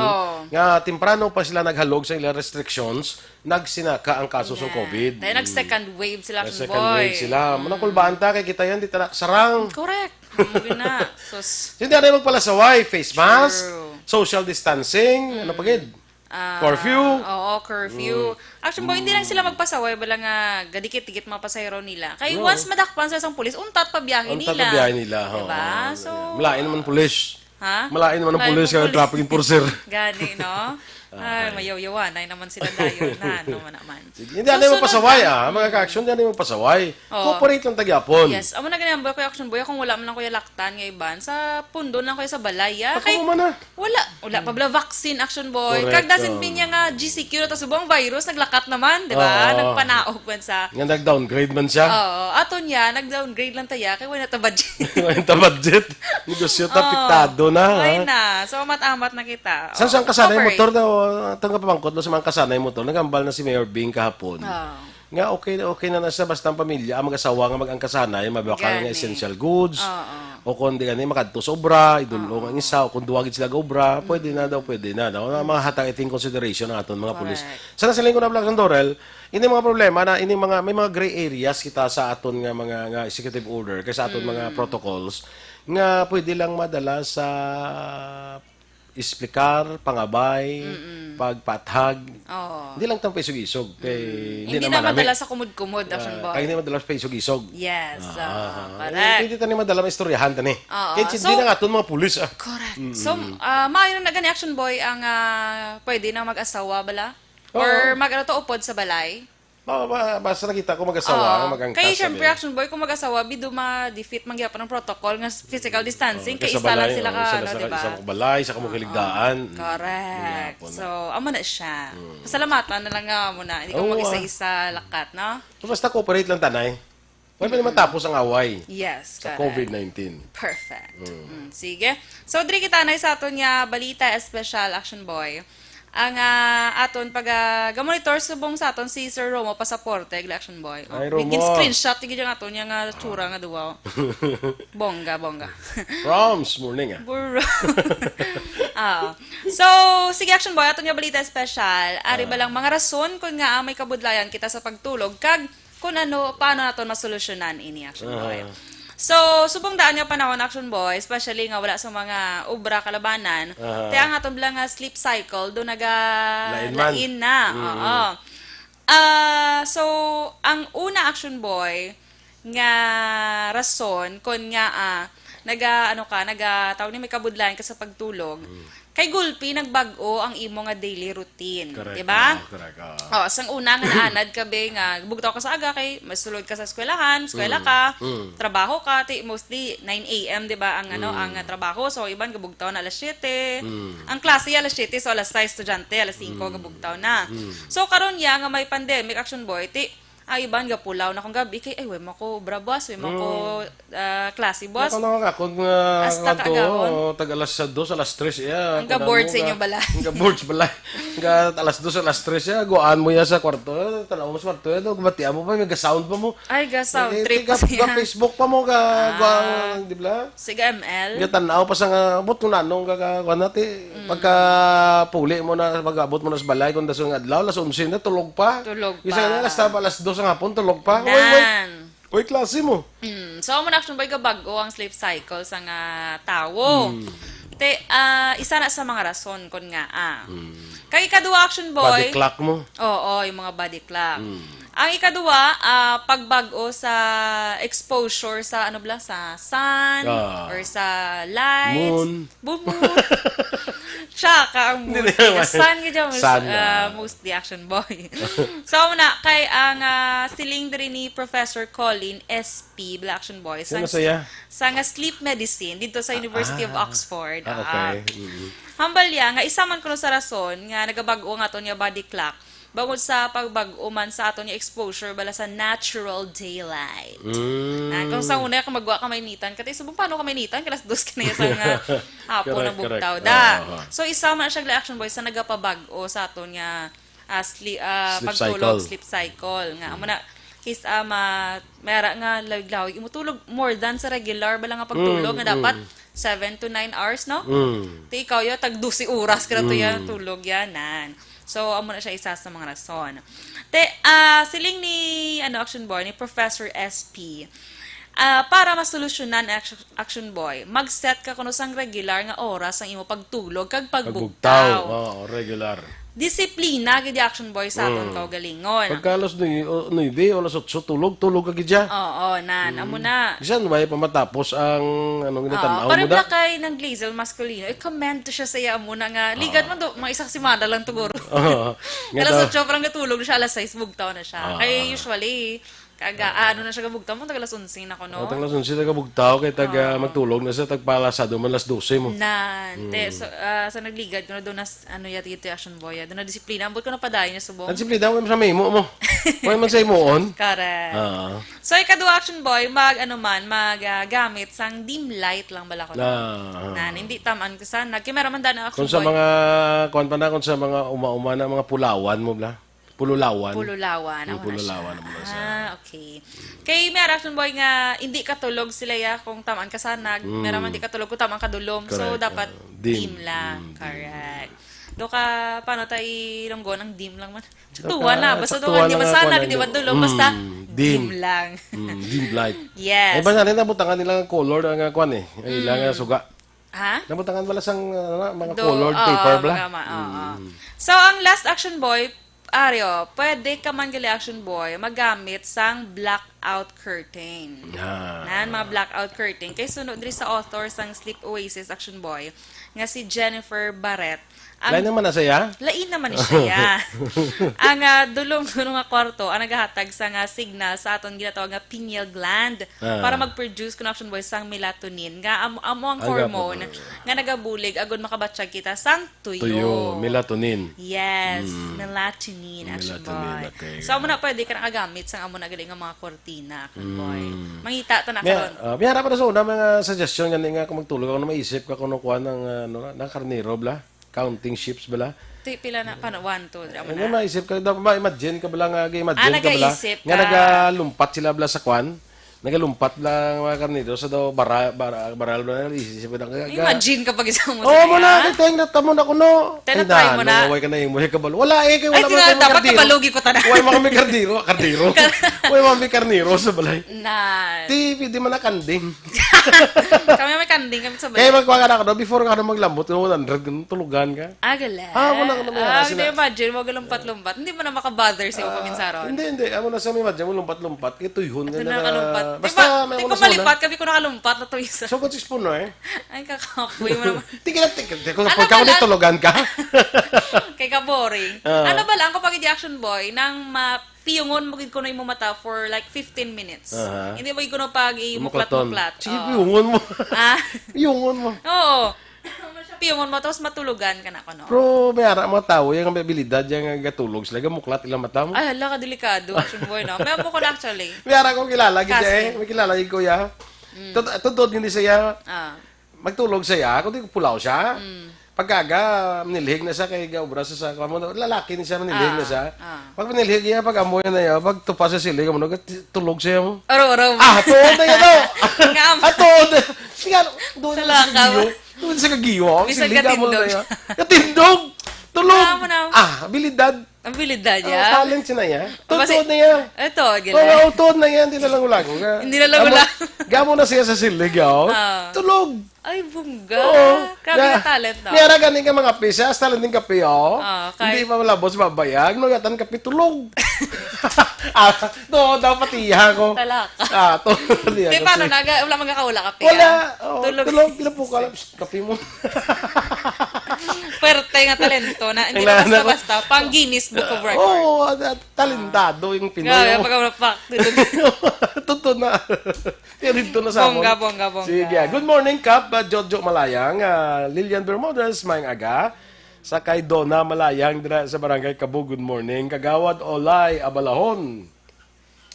nga temprano pa sila naghalog sa ilang restrictions, nagsinaka ang kaso sa COVID. Dahil nag-second wave sila, Action Boy. Nag-second wave sila. Manang kulbaan ta kay kita yan, di ta nakasarang. Correct. Amo gid na. Sus. Hindi na magpalasaway, face mask, social distancing, ano pa gid? Ah, curfew. Oo, curfew. Action Boy, hindi lang sila magpasaway, bala nga gadikit-dikit mga pasahero nila. Kay once madakpan sa isang pulis, untat pa biyahe nila. Untat pa biyahe nila, diba? So, malain naman pulis. Ha? Malain naman ang pulis kay traffic enforcer. Gani, no? Ay, mayawyawanay naman sila dayon na, ano man naman. Sige, hindi, ano mo pasaway, ah. Mga ka-action, hindi, ano mo pasaway. Cooperate lang tagyapon. Yes, amo na gani ang Kuya Action Boy, kung wala man lang kuya laktan nga iban, sa pundo lang kuya sa balay, ah. Kay wala, wala pa bala vaccine, Action Boy. Kag doesn't mean niya nga G C Q na ta subong virus, naglakat naman, di ba? Nagpanaog man sa. Nga nag-downgrade man siya. Oo, ato niya, nag-downgrade lang taya, kay wala na ta budget. Wala ta budget. Negosyo ta, apektado na, ha? Ay na. So, amat-amat na kita. Saan, saan kasanay motor daw? Itong kapamangkot mo sa mga kasanay motor. Nagambal na si Mayor Bing kahapon. Nga okay, okay na na siya. Basta ang pamilya, ang mag-asawa nga mag-angkasanay, mabakal nga essential goods. O kung di gani, makadto sa obra, idulong ang isa, o kung duwa gid sila ga obra, pwede na daw, pwede na daw. Mga hatag iting consideration ang aton mga pulis. Sana siling ko na, Black Dorel, ini mga problema na, ini mga, may mga gray areas kita sa aton nga mga, nga executive order, kay sa aton mga protocols, nga pwede lang madala sa explicar, pangabay, pagpathag. Oo. Hindi lang tang paisog-isog, kay hindi na madala sa kumod-kumod, Action Boy. Kay hindi madala sa paisog-isog. Yes, correct. Hindi tani madala, maistoryahan tani. Oo. Kay hindi na nga aton mga pulis, ah. Correct. So, ah, maayo na gani, Action Boy, ang, ah, pwede na mag-asawa bala? Or mag-ano to, upod sa balay? Ba-, ba-, basta nakita ko mag-asawa, mag-angkas. Kay syempre, Action Boy, kung mag-asawa, bido ma-defeat man gyapon ang protocol nga physical distancing, kay isa lang sila ka, ano, di ba? Isa ka balay, isa ka mo kiligdaan. Correct. So, amo na siya. Pasalamatan na lang nga mo na. Hindi ka mag-isa-isa lakat, no? Basta cooperate lang, tanay. Pwede naman tapos ang away. Yes, correct. Sa COVID nineteen. Perfect. Mm, sige. So, diri kita na sa aton nga balita espesyal, Action Boy. Ang, ah, aton pag, ah, gamonitor subong sa aton si Sir Romo Pasaporte, Action Boy. Ay, Romo. Gin-screenshot, tigil yung aton yung, ah, tsura nga duwa. Bongga, bongga. Proms, morning, ah. Bro. Ah. So, sige, Action Boy, aton nga balita espesyal. Ari ba lang mga rason kung nga, ah, may kabudlayan kita sa pagtulog, kag kung ano, paano naton masolusyonan ini, Action Boy? So, subong daan nga panahon, Action Boy, especially nga wala sa mga obra kalabanan, kaya ang aton bala nga sleep cycle, do naga lain na. Oo. Ah, so, ang una, Action Boy, nga rason, kon nga, ah, naga, ano ka, naga, tawag ni, may kabudlayan ka sa pagtulog, kay gulpi nagbag-o ang imo nga daily routine, di ba? Correct, oo, correct, oo. Oh, sang una nga naanad ka, be, nga bugtaw ka sa aga kay masulod ka sa eskwelahan, eskwela ka, trabaho ka, ti mostly nine A M, di ba, ang, ano, ang, ah, trabaho. So, iban gabugtaw na alas siyete. Ang klase alas siyete, so alas sais estudyante, alas singko gabugtaw na. So, karon ya nga may pandemic, Action Boy, ti ang iban gapulaw na kung gabi kay, "Ay, way man ko obra, boss, way man ko, ah, klase, boss." Ako na nga, kung, ah, hasta kaagahon, tag alas dos, alas tres, iya, ang ga-bored sa inyo balay. Ang ga-bored sa balay. Ang ga alas dos, alas tres, iya, guaan mo iya sa kwarto. Tanaw mo sa kwarto, eh, no? Gabatian mo pa, may ga-sound pa mo. Ay, ga-sound Eh, trip tiga, pa siya. ga-Facebook pa mo, ga-, Ah. ga-, di ba? Siga M L? Gatanaw pa sa nga, but kung nanong ga-, ga-, kuwan natin, Mm. pagka puli mo na, pag-abot mo na sa balay, kung daso nga adlaw, alas onse na, tulog pa. Tulog Isa pa. na, alas, alas dos ang hapon, tulog pa. Uy, uy. Nan. Uy, klase mo. Mm. So, amo na, Action Boy, gabag-o ang sleep cycle sa nga tawo. Mm. Te, ah, isa na sa mga rason kon nga, ah. Mm. Kay ikaduha, Action Boy. Body clock mo. Oo, yung mga body clock. Mm. Ang ikaduha, ah, pagbag-o sa exposure sa, ano bala, sa sun Ah. or sa lights. Moon. Bumu. Tsaka ang moon. Hindi naman. Sun, ka dyan, Sun, ah, ah. mostly, Action Boy. So, amo na, kay ang, ah, siling diri ni Professor Colin S P, bala, Action Boy, Sino sa, saya? sa nga sleep medicine dito sa University of Ah. Oxford. Ah, okay. Ah. Mm. Hambal niya nga isa man kuno sa rason nga nagabag-o nga aton nga body clock bangod sa pagbag-o man sa aton nga exposure bala sa natural daylight. Mm. Ah, kung sa una ka magwa ka mainitan, katay subong paano ka mainitan? Kalas dos ka na sa nga hapon Correct, ang bugtaw correct. da. Ah, ah. So, isa man siya, Action Boy, sa nagapabag-o sa aton nga, ah, sli-, ah, Sleep pagtulog, cycle. sleep cycle. Nga, amo na, kis, ah, ma-, may ara nga lawig-lawig, imutulog more than sa regular bala nga pagtulog Mm, nga dapat mm. seven to nine hours, no? Mm. Ti ikaw, ya, tag dose oras ka na to, ya, Mm. tulog, ya, nan. So, amo na siya isa sa mga rason. Te, ah, siling ni, ano, Action Boy, ni Professor S P, ah, para masolusyonan, Action, Action Boy, mag-set ka kuno sang regular nga oras ang imo pagtulog kag Pagbugtaw. pagbugtaw. Oo, regular. Disiplina, gid, Action Boy, sa aton Mm. kaugalingon. Pagka alas nuebe o, nuebe o alas otso, tulog, tulog ka gid siya. Oo, nan, Mm. amo na. Bisan way pa matapos ang, ano, Oo, ginatanaw mo pareho na. na kay nang Glazel Masculino, i-commend to siya sa iya amo na nga, ligat Oo. man do, mga isang semana lang tuguro. Oo. Nga Alas daw. otso pa lang gatulog siya, alas sais bugtaw na siya. Oo. Kay usually, kaga, ah, ano na siya gabugtaw mo, tag alas onse na kuno. Oh, tag alas onse na gabugtaw, kay tag, ah, Oo. magtulog na siya, tag pa alas sado man, alas dose mo. Nan, te, Mm. so, ah, sa nagligad ko na doon na, s-, ano, yati ito, Action Boy, ah, doon na disiplina. Ambot ko na padayon niya subong. Ang disiplina, wala man sa mimo mo. Wala man sa imuon. Correct. Oo. So, ikaduha, Action Boy, mag, ano man, mag, ah, gamit sang dim light lang bala ko, no? Ah, ah. Nan, hindi taman ko sa, nagkimera man daan, Action Kung sa Boy. mga, kuwan pa na, kung sa mga uma-uma na, mga pulawan mo, bla? Pululawan. Pululawan, Yung amo na siya. pululawan, amo na siya. Ah, okay. Kay may ara, Action Boy, nga hindi katulog sila, ya, kung tamaan ka sanag, Mm. may ra man di katulog kung tamaan ka dulom. So, Correct. dapat Ah, dim. dim lang. Mm, dim. Correct. Do ka, paano tayo ilunggon ang dim lang man? Tsaka Saktuhan na, basta saktuhan doon, di lang ba ang sana, kuwan di ba lang. dulo, basta Mm, dim. dim lang. Mm, dim light. Yes. Ay, basta rin nabutangan nila ang color, ang, ah, kuwan eh. Ay, Mm. ilang, ah, suga. Ha? Nabutangan wala sang, ah, mga Do, colored oo, paper bla? Mga ma-, oo. Mm. So, ang last, Action Boy, Ario, pwede ka man gali, Action Boy, magamit sang blackout curtain. Ah. Nan, mga blackout curtain. Kay suno diri sa author sang Sleep Oasis, Action Boy, nga si Jennifer Barrett. Ang Lain naman na siya? Lain naman ni siya, ya. Ang, ah, dulom kuno nga kwarto ang nagahatag sa nga signal sa aton ginatawag nga pineal gland Ah. para mag-produce kuno, Action Boy, sang melatonin nga am-, amo ang Ang hormone gapon. nga nagabulig agud makabatyag kita sang tuyo. Tuyo, melatonin. Yes, Mm. melatonin, Action Melatonin, Boy. okay. So, amo na pwede ka nakagamit sang amo na gali nga mga kurtina, Action Boy. Mm. Mangita ta na May, karon. ah, may harap pa na sa una, mga suggestion nga nga kung magtulog ako na maisip ka kung kuan ang, ah, ano, na karnero, bla? Counting sheeps bala. Ti, pila na, paano? One, two, three, amo Ano na. maisip ka, dapat ma-imagine ka bala nga, imagine Ah, ka bala nagaisip nga ka. nagalumpat sila bala sa kwan. Nagalumpat bala ang mga karnero sa daw bara-, bara-, baral bala, isip ka na, Imagine ka pag isang mo Oo, sa mo na, kaya. Teng, natamo na kuno. Te, Ay, na-try mo na, na? no, way ka na, way ka balo. Wala eh, kay Ay, wala di man na, kami dapat karnero. kabalugi ko tanan. Way man kami karnero, karnero. Way man kami karnero sa balay. Na. Ti, di man nakanding. Kami may kanding kami sa Kaya balay. magkuha ka na ako, no? Before ka na maglambot, no, one hundred, ganun, tulugan ka. Ah, gala. Ah, wala ka na may Ah, aras hindi, na. imagine mo, galumpat-lumpat. Hindi mo na makabother sa Ah, paminsaron. hindi, hindi. Amo na sa may imagine mo, lumpat-lumpat. Kaya tuyhon Ito nga na na, kalumpat. Di basta ba, may di ko unas-una. malipat, kami ko nakalumpat na to isa. So, kung six po, no, eh? Ay, kakapoy mo naman. Tigil lang, tigil. Tigil, Ano pagka ba ko lang? tulugan ka. Kay ka boring. Ah. Ano ba lang kapag hindi, Action Boy, nang ma-, piyungon mo gid kuno imong mata for, like, fifteen minutes. Aha. Hindi mo gid kuno pag imuklat-muklat. Muklaton. Sige, Oo. piyungon mo. Ah. Piyungon mo. Oo. Piyungon mo, tapos matulugan ka na kuno. Pero may ara mga tao, yung may abilidad, yung gatulog sila, gamuklat ilang mata mo. Ay, hala, kadelikado, Action Boy, no? May amo ko na, actually. May ara kong kilala, gid Kasi eh. May kilala, gid, kuya. Mm. Tot-, totoo, hindi siya, Ah. magtulog siya, kundi pulaw siya. Mm. Pagkaga, manilhig na siya kay gaobra sa, sa, kamo na, lalaki ni siya, manilhig na Ah, siya. ah. Pag manilhig niya, pag amoy na niya, pag tupa sa siling, amo na, tulog siya mo. Araw-araw. Ah, tuod na yan, oh. Nga, Ah, tuod na. Sige, ano, doon na sa Talaka ba? kagiyo. Doon sa kagiyo. Ang Bisan siling, amo na katindog. yan. Katindog. Tulog. Nga, amo na. Ah, abilidad. Abilidad Oh, yan. talent siya na yan. Tuod Basi- na yan. Ito, Oh, gila. oh, tuod na yan. Hindi na lang ulago nga. Hindi na lang Amo, ulago. gamo na siya sa siling, oh. Ah. Tulog. Ay, bongga. Oo. Grabe Nga, na talent, no? Nga ra gani nga mga pisa, hasta lang din kape, oh. Ah, kay Hindi pa malabos, babayag, no, yatan kape, tulog. Ah, to, dapat iya ko. Talaka. Ah, to, iya Di, ko. paano? Naga, wala man ka kaula kape, Wala. ah? Oh, Tulog. tulog, ginapuka lang. Psst, kape mo. Pwerte nga talento na. Hindi Kailangan na ako. basta-basta. Pang Guinness Book of Records. Oo, at, at talentado yung Pinoy, Grabe, oh. pagka-, pak, tulog. Totoo na. Kaya dito na sa Bongga, amon. bongga, bongga. Sige. Good morning, Kap, uh, Jojo Malayang, uh, Lilian Bermudez, maayong aga. Sa kay Donna Malayang dira sa Barangay Cabo, good morning. Kagawad Olay Abalahon,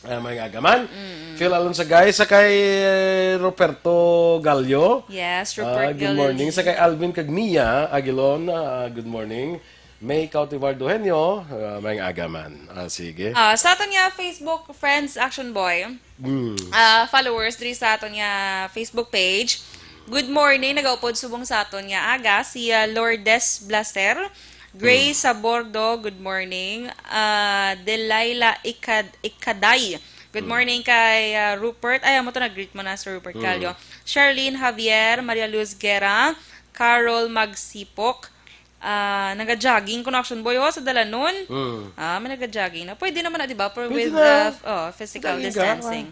uh, maayong aga man. Mm-mm. Phil Alonsagay, sa kay, uh, Roberto Gallo. Yes, Ah, Rupert good morning. Gallo. Sa kay Alvin Cagmia Aguilon, uh, good morning. May Cautivar Duhenyo, uh, maayong aga man. Ah, sige. Ah, sa aton nga Facebook friends, Action Boy, Mm. ah, followers diri sa aton nga Facebook page. Good morning, nagaupod subong sa aton nga aga, si, ah, Lourdes Blaser, Grace Mm. Sabordo, good morning. Ah, Delilah Ikad-, Ikaday, good Mm. morning kay, ah, Rupert. Ay, amo to, nag-greet mo na si Rupert Mm. Calio. Charlene Javier, Maria Luz Guerra, Carol Magsipok, Ah, naga-jogging kuno, Action Boy, oh, sa dalanon. Mm. Ah, may naga-jogging na. Pwede naman na, di ba? For Pwede with na. the, oh, physical Jogging ka, distancing.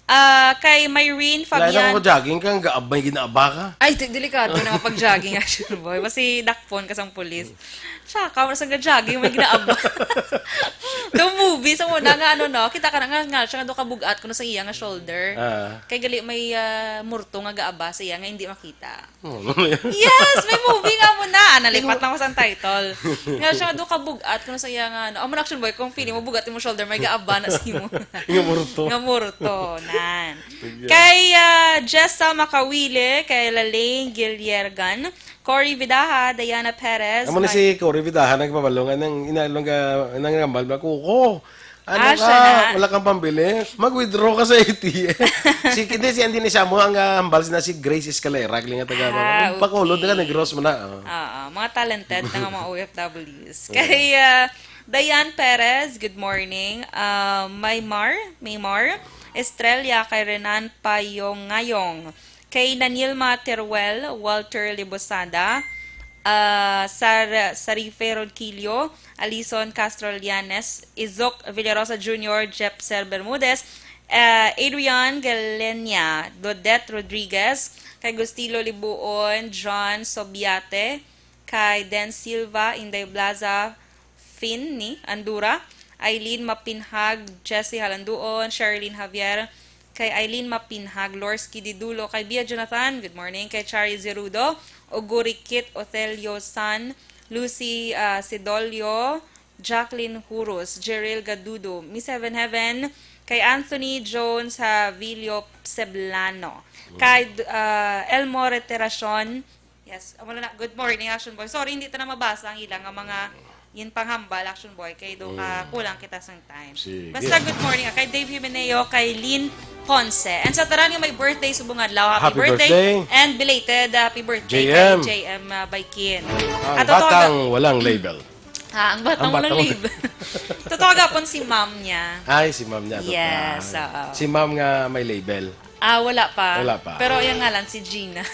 Ah, kay Myrene Wala na Fabian. kung jogging ka, ang gaab-, may ginaaba ka. Ay, di-, delikado na nga pag-jogging, Action Boy. Kasi dakpon ka sang pulis. Tsaka, wala sang jogging, may ginaaba. The movie, sa muna nga, ano, no? Kita ka na nga, nga siya nga doon kabugat kuno sa iya nga shoulder. Ah. Kay gali may, ah, murto nga gaaba sa iya nga hindi makita. Oh, ano yan? Yes, may movie nga mo na. Ah, nalipat lang ko sa title. Nga siya, do ka bugat, kung sa iya nga, ano, amo na, Action Boy, kung feeling mo, bugat mo shoulder, may gaaba na sa imo. Nga murto. Nga murto, nan. Sige. Kay, ah, Jessa Makawili, kay Lalaine Giliergan, Cory Vidaja, Diana Perez, Amo na Mar- si Cory Vidaja, nagpabalo nga, nang inalong ka, nang rambal ba, kuko. Ano Ah, ka? siya na. Wala kang pambili? Mag-withdraw ka sa A T M. Si, hindi, si, hindi ni siya mo ang, ah, hambal na si Grace Escalera, kaya nga taga, Ah, Bacolod, okay. taga Negros mo na, oh. Oo, mga talented na nga mga O F Ws. Oo. Kay, ah, Diane Perez, good morning. Ah, Maymar, Maymar Estrella, kay Renan Payongayong. Kay Nanilma Teruel, Walter Libosada, ah, Sar-, Sarife Ronquillo, Alison Castro Llanes, Izok Villarosa Junior, Jepser Bermudez, ah, Adrian Galenia, Dodette Rodriguez, kay Gustilo Libuon, John Sobiate, kay Den Silva, Inday Blaza, Fin ni Andura, Eileen Mapinhag, Jessie Halanduon, Sherilyn Javier, kay Eileen Mapinhag, Lorsky Didulo, kay Bia Jonathan, good morning, kay Chari Zerudo, Ogurikit Othelio San, Lucy, ah, Sidolio, Jacqueline Huros, Jeril Gadudo, Miss Heaven Heaven, kay Anthony Jones Havilio Seblano, kay, ah, Elmore Teracion, Yes, wala na. Good morning, Action Boy. Sorry, hindi ta na mabasa ang ilang nga mga yin panghambal, Action Boy, kay do ka Mm. kulang kita sang time. Sige. Basta good morning, ah, kay Dave Himeneo, kay Lynn Ponce. And sa tanan nga may birthday subong adlaw, happy Happy birthday, birthday. and belated happy birthday J M. kay J M, ah, Baikin. Ang At totoo batang nga walang label. Ah, ang batang Ang walang batang label. Totoo gapon si ma'am niya. Ay, si ma'am niya, totoo. Yes, oo. Si ma'am nga may label. Ah, wala pa. Wala pa. Pero yung ngalan, si Gina.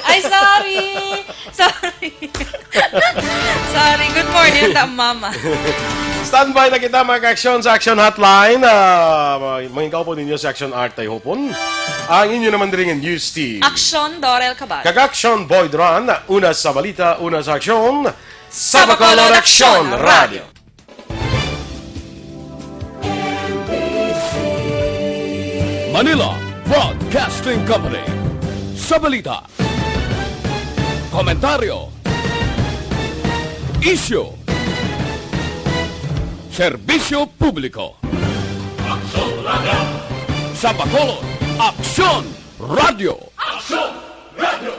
Ay, sorry! Sorry. Sorry. Good morning, ta mama. Standby na kita, mga ka-aksyon, sa Action Hotline. Ah, mga, mga kaupo ninyo sa Action Art Tayhopon. Ang inyo naman diri nga news team. Action, Dorel Cabal. Kag Action, Boy Duran. Una sa balita, una sa aksyon. Sa Bacolod Action Radio. Manila Broadcasting Company. Sa balita, komentaryo, isyu, serbisyo publiko. Aksyon Radio. Sa Bacolod, Aksyon Radio. Aksyon Radio.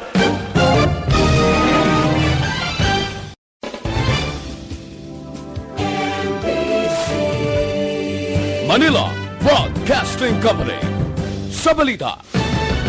Manila Broadcasting Company. Sa balita,